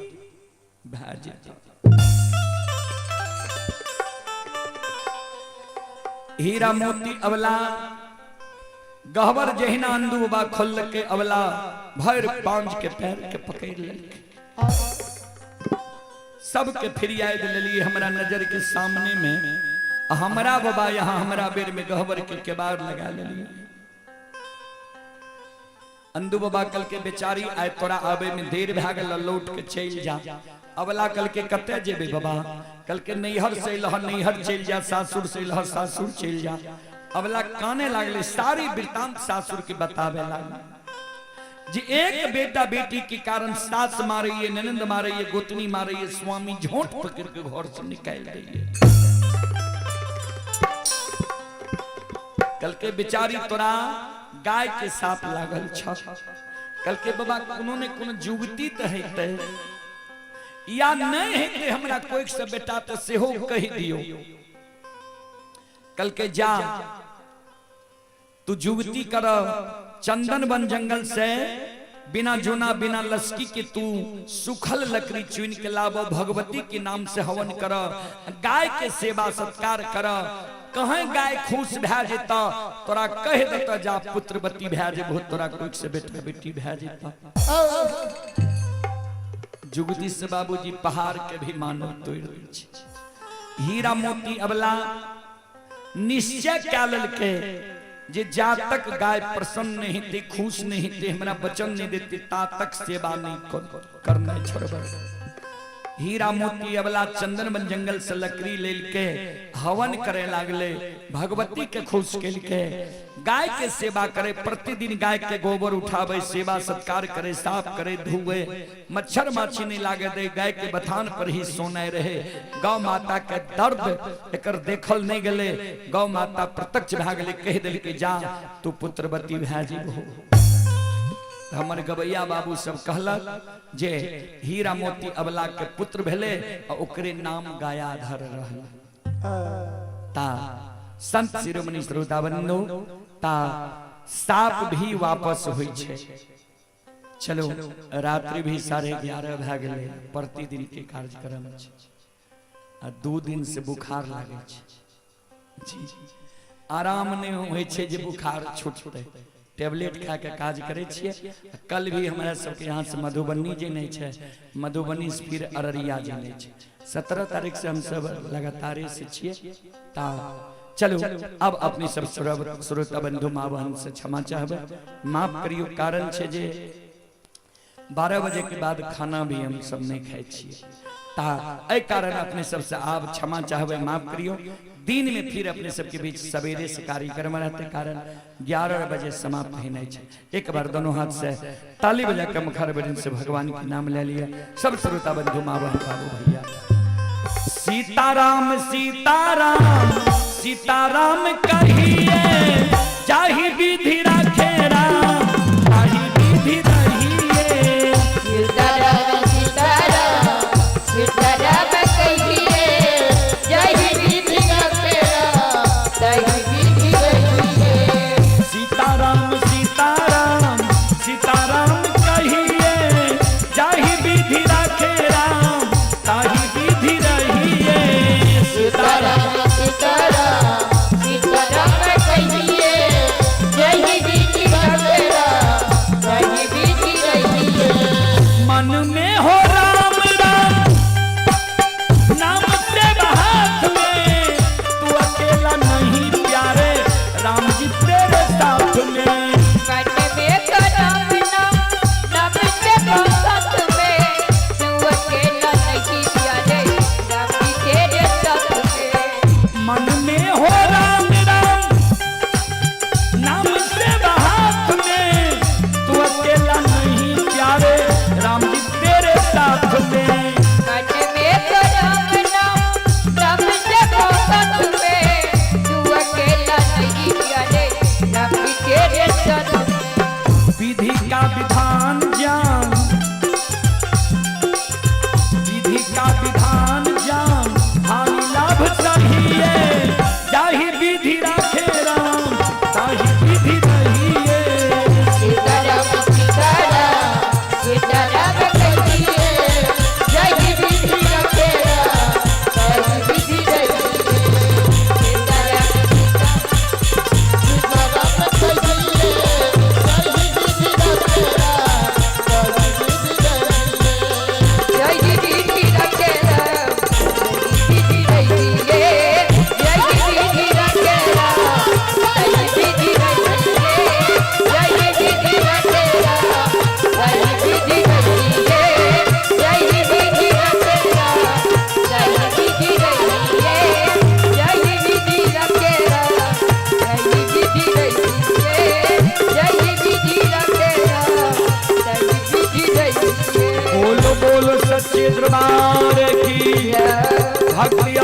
भए जेतौ। हीरा मोती अबला गहबर जहिना अंदू बाबा खोल के अबला भर पांच के पैर के पकड़ लेलकै, सबके फिरियाद लेलिए हमरा नजर के सामने में। हमरा बाबा यहाँ हमरा बेर में गहबर के केबाड़ लगा लेलिए। अंदू बाबा कल के बेचारी आय तोरा आबे में देर भए गेल, लौट के चलि जा। अबला कल के कते जेबे बाबा? कल के नैहर से अइलह नैहर चलि जा, सासुर से अइलह सासुर चलि जा। अबला काने लागले, सारी वृतांत सासुर के बतावे लागले जी। एक बेटा बेटी के कारण सास मारैये, ननंद मारैये, गोतनी मारैये, स्वामी झोंट पकड़ के घर से निकाल दैये। कल के बेचारी तोरा गाय के साप लागल छ। कल के बाबा कोनो ने कोनो जुगती त हेतै या नहीं हेतै, हमरा कोई से बेटा तो सेहो कहि दियो। कल के जा तू जुगती कर, चंदन वन जंगल से बिना जोना बिना लस्की के तू सुखल लकड़ी चुन के लाबो, भगवती के नाम से हवन कर, गाय के सेवा सत्कार कर। कहें गाय खुश भए जेता तोरा कह देता जा पुत्रवती भए जेबो, तोरा कोई से बेटा बेटी भए जेता। जुगती से बाबूजी पहाड़ के भी मानव तोड़ दै छै। हीरा मोती अबला निश्चय कए लेलकै जे जा तक गाय प्रसन्न नहीं थे, खुश नहीं थे, हमरा वचन नहीं देते, ता तक सेवा नहीं करना छोड़बै। हीरा मोती अबला चंदन वन जंगल से लकड़ी लेलके हवन करे लागले, भगवती के खुश केलके, गाय के सेवा करे, प्रतिदिन गाय के गोबर उठावे, सेवा सत्कार करे, साफ करे, धुए, मच्छर माछी नहीं लागे दे, गाय के बथान पर ही सोने रहे। गौ माता के दर्द एकर देखल नहीं गेले, गौ माता प्रत्यक्ष भए गेले, कह देलके जा तू पुत्रवती भए जेबहो। हमर गवैया बाबू सब कहलक जे हीरा मोती अबला के पुत्र भेले आ ओकरे नाम गयाधर रहल। ता संत शिरोमणि श्रोता बंधु, ता साप भी वापस होइ छै। चलो रात्रि भी 11:30 भए गेलै, प्रतिदिन के कार्यक्रम छै आ 2 दिन से बुखार लागै छै जी, आराम नहीं होइ छै जे बुखार छूटतै, टेबलेट खा के काज करै छियै। कल भी हमरा सबके यहाँ से मधुबनी जेनाइ छै, मधुबनी से फिर अररिया जेनाइ छै। 17 तारीख से हम सब लगातारे से छियै। ता चलो अब अपने सब श्रोता बंधु माँ बहन से क्षमा चाहबै, माफ करियो। कारण छै जे 12 बजे के बाद खाना भी हम सब नहीं खाइ छियै, ता एहि कारण अपने सबसे आब क्षमा चाहबै, माफ करियो। दिन में फिर अपने सबके बीच सवेरे से कार्यक्रम रहते, कारण 11 बजे समाप्त होना है। एक बार दोनों हाथ से ताली बजा के मुखार बजन से भगवान के नाम ले लिया। सब श्रोता बंधु माँ बहन बाबू भैया, सीताराम सीताराम सीताराम कहिए, जाहि विधि राखे राम ताहि विधि रहिए। सीताराम सीताराम सीताराम कहिए, जाहि विधि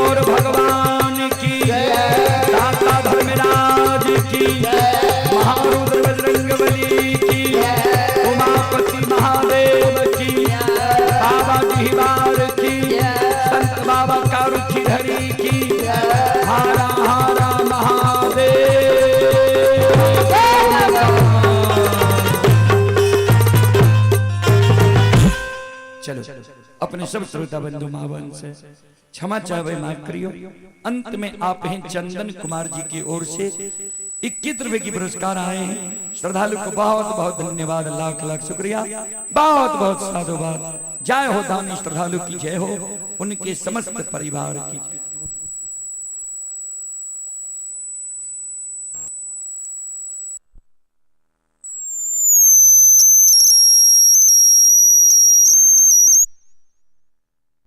गौर भगवान की, दाता धर्मराज की, महारुद्र बजरंग बली की, उमापति महादेव की, बाबा डिहबार की, संत बाबा कारुखी हरि की, हारा हारा महादेव। चलो अपने सब श्रोता बंधु मावन से क्षमा चाहे माफ करियो। अंत में आप हैं चंदन कुमार जी की ओर से 21 रुपए की पुरस्कार आए हैं। श्रद्धालु को बहुत बहुत धन्यवाद, लाख लाख शुक्रिया, बहुत बहुत साधुवाद। जय हो दानी श्रद्धालु की जय हो, उनके समस्त परिवार की।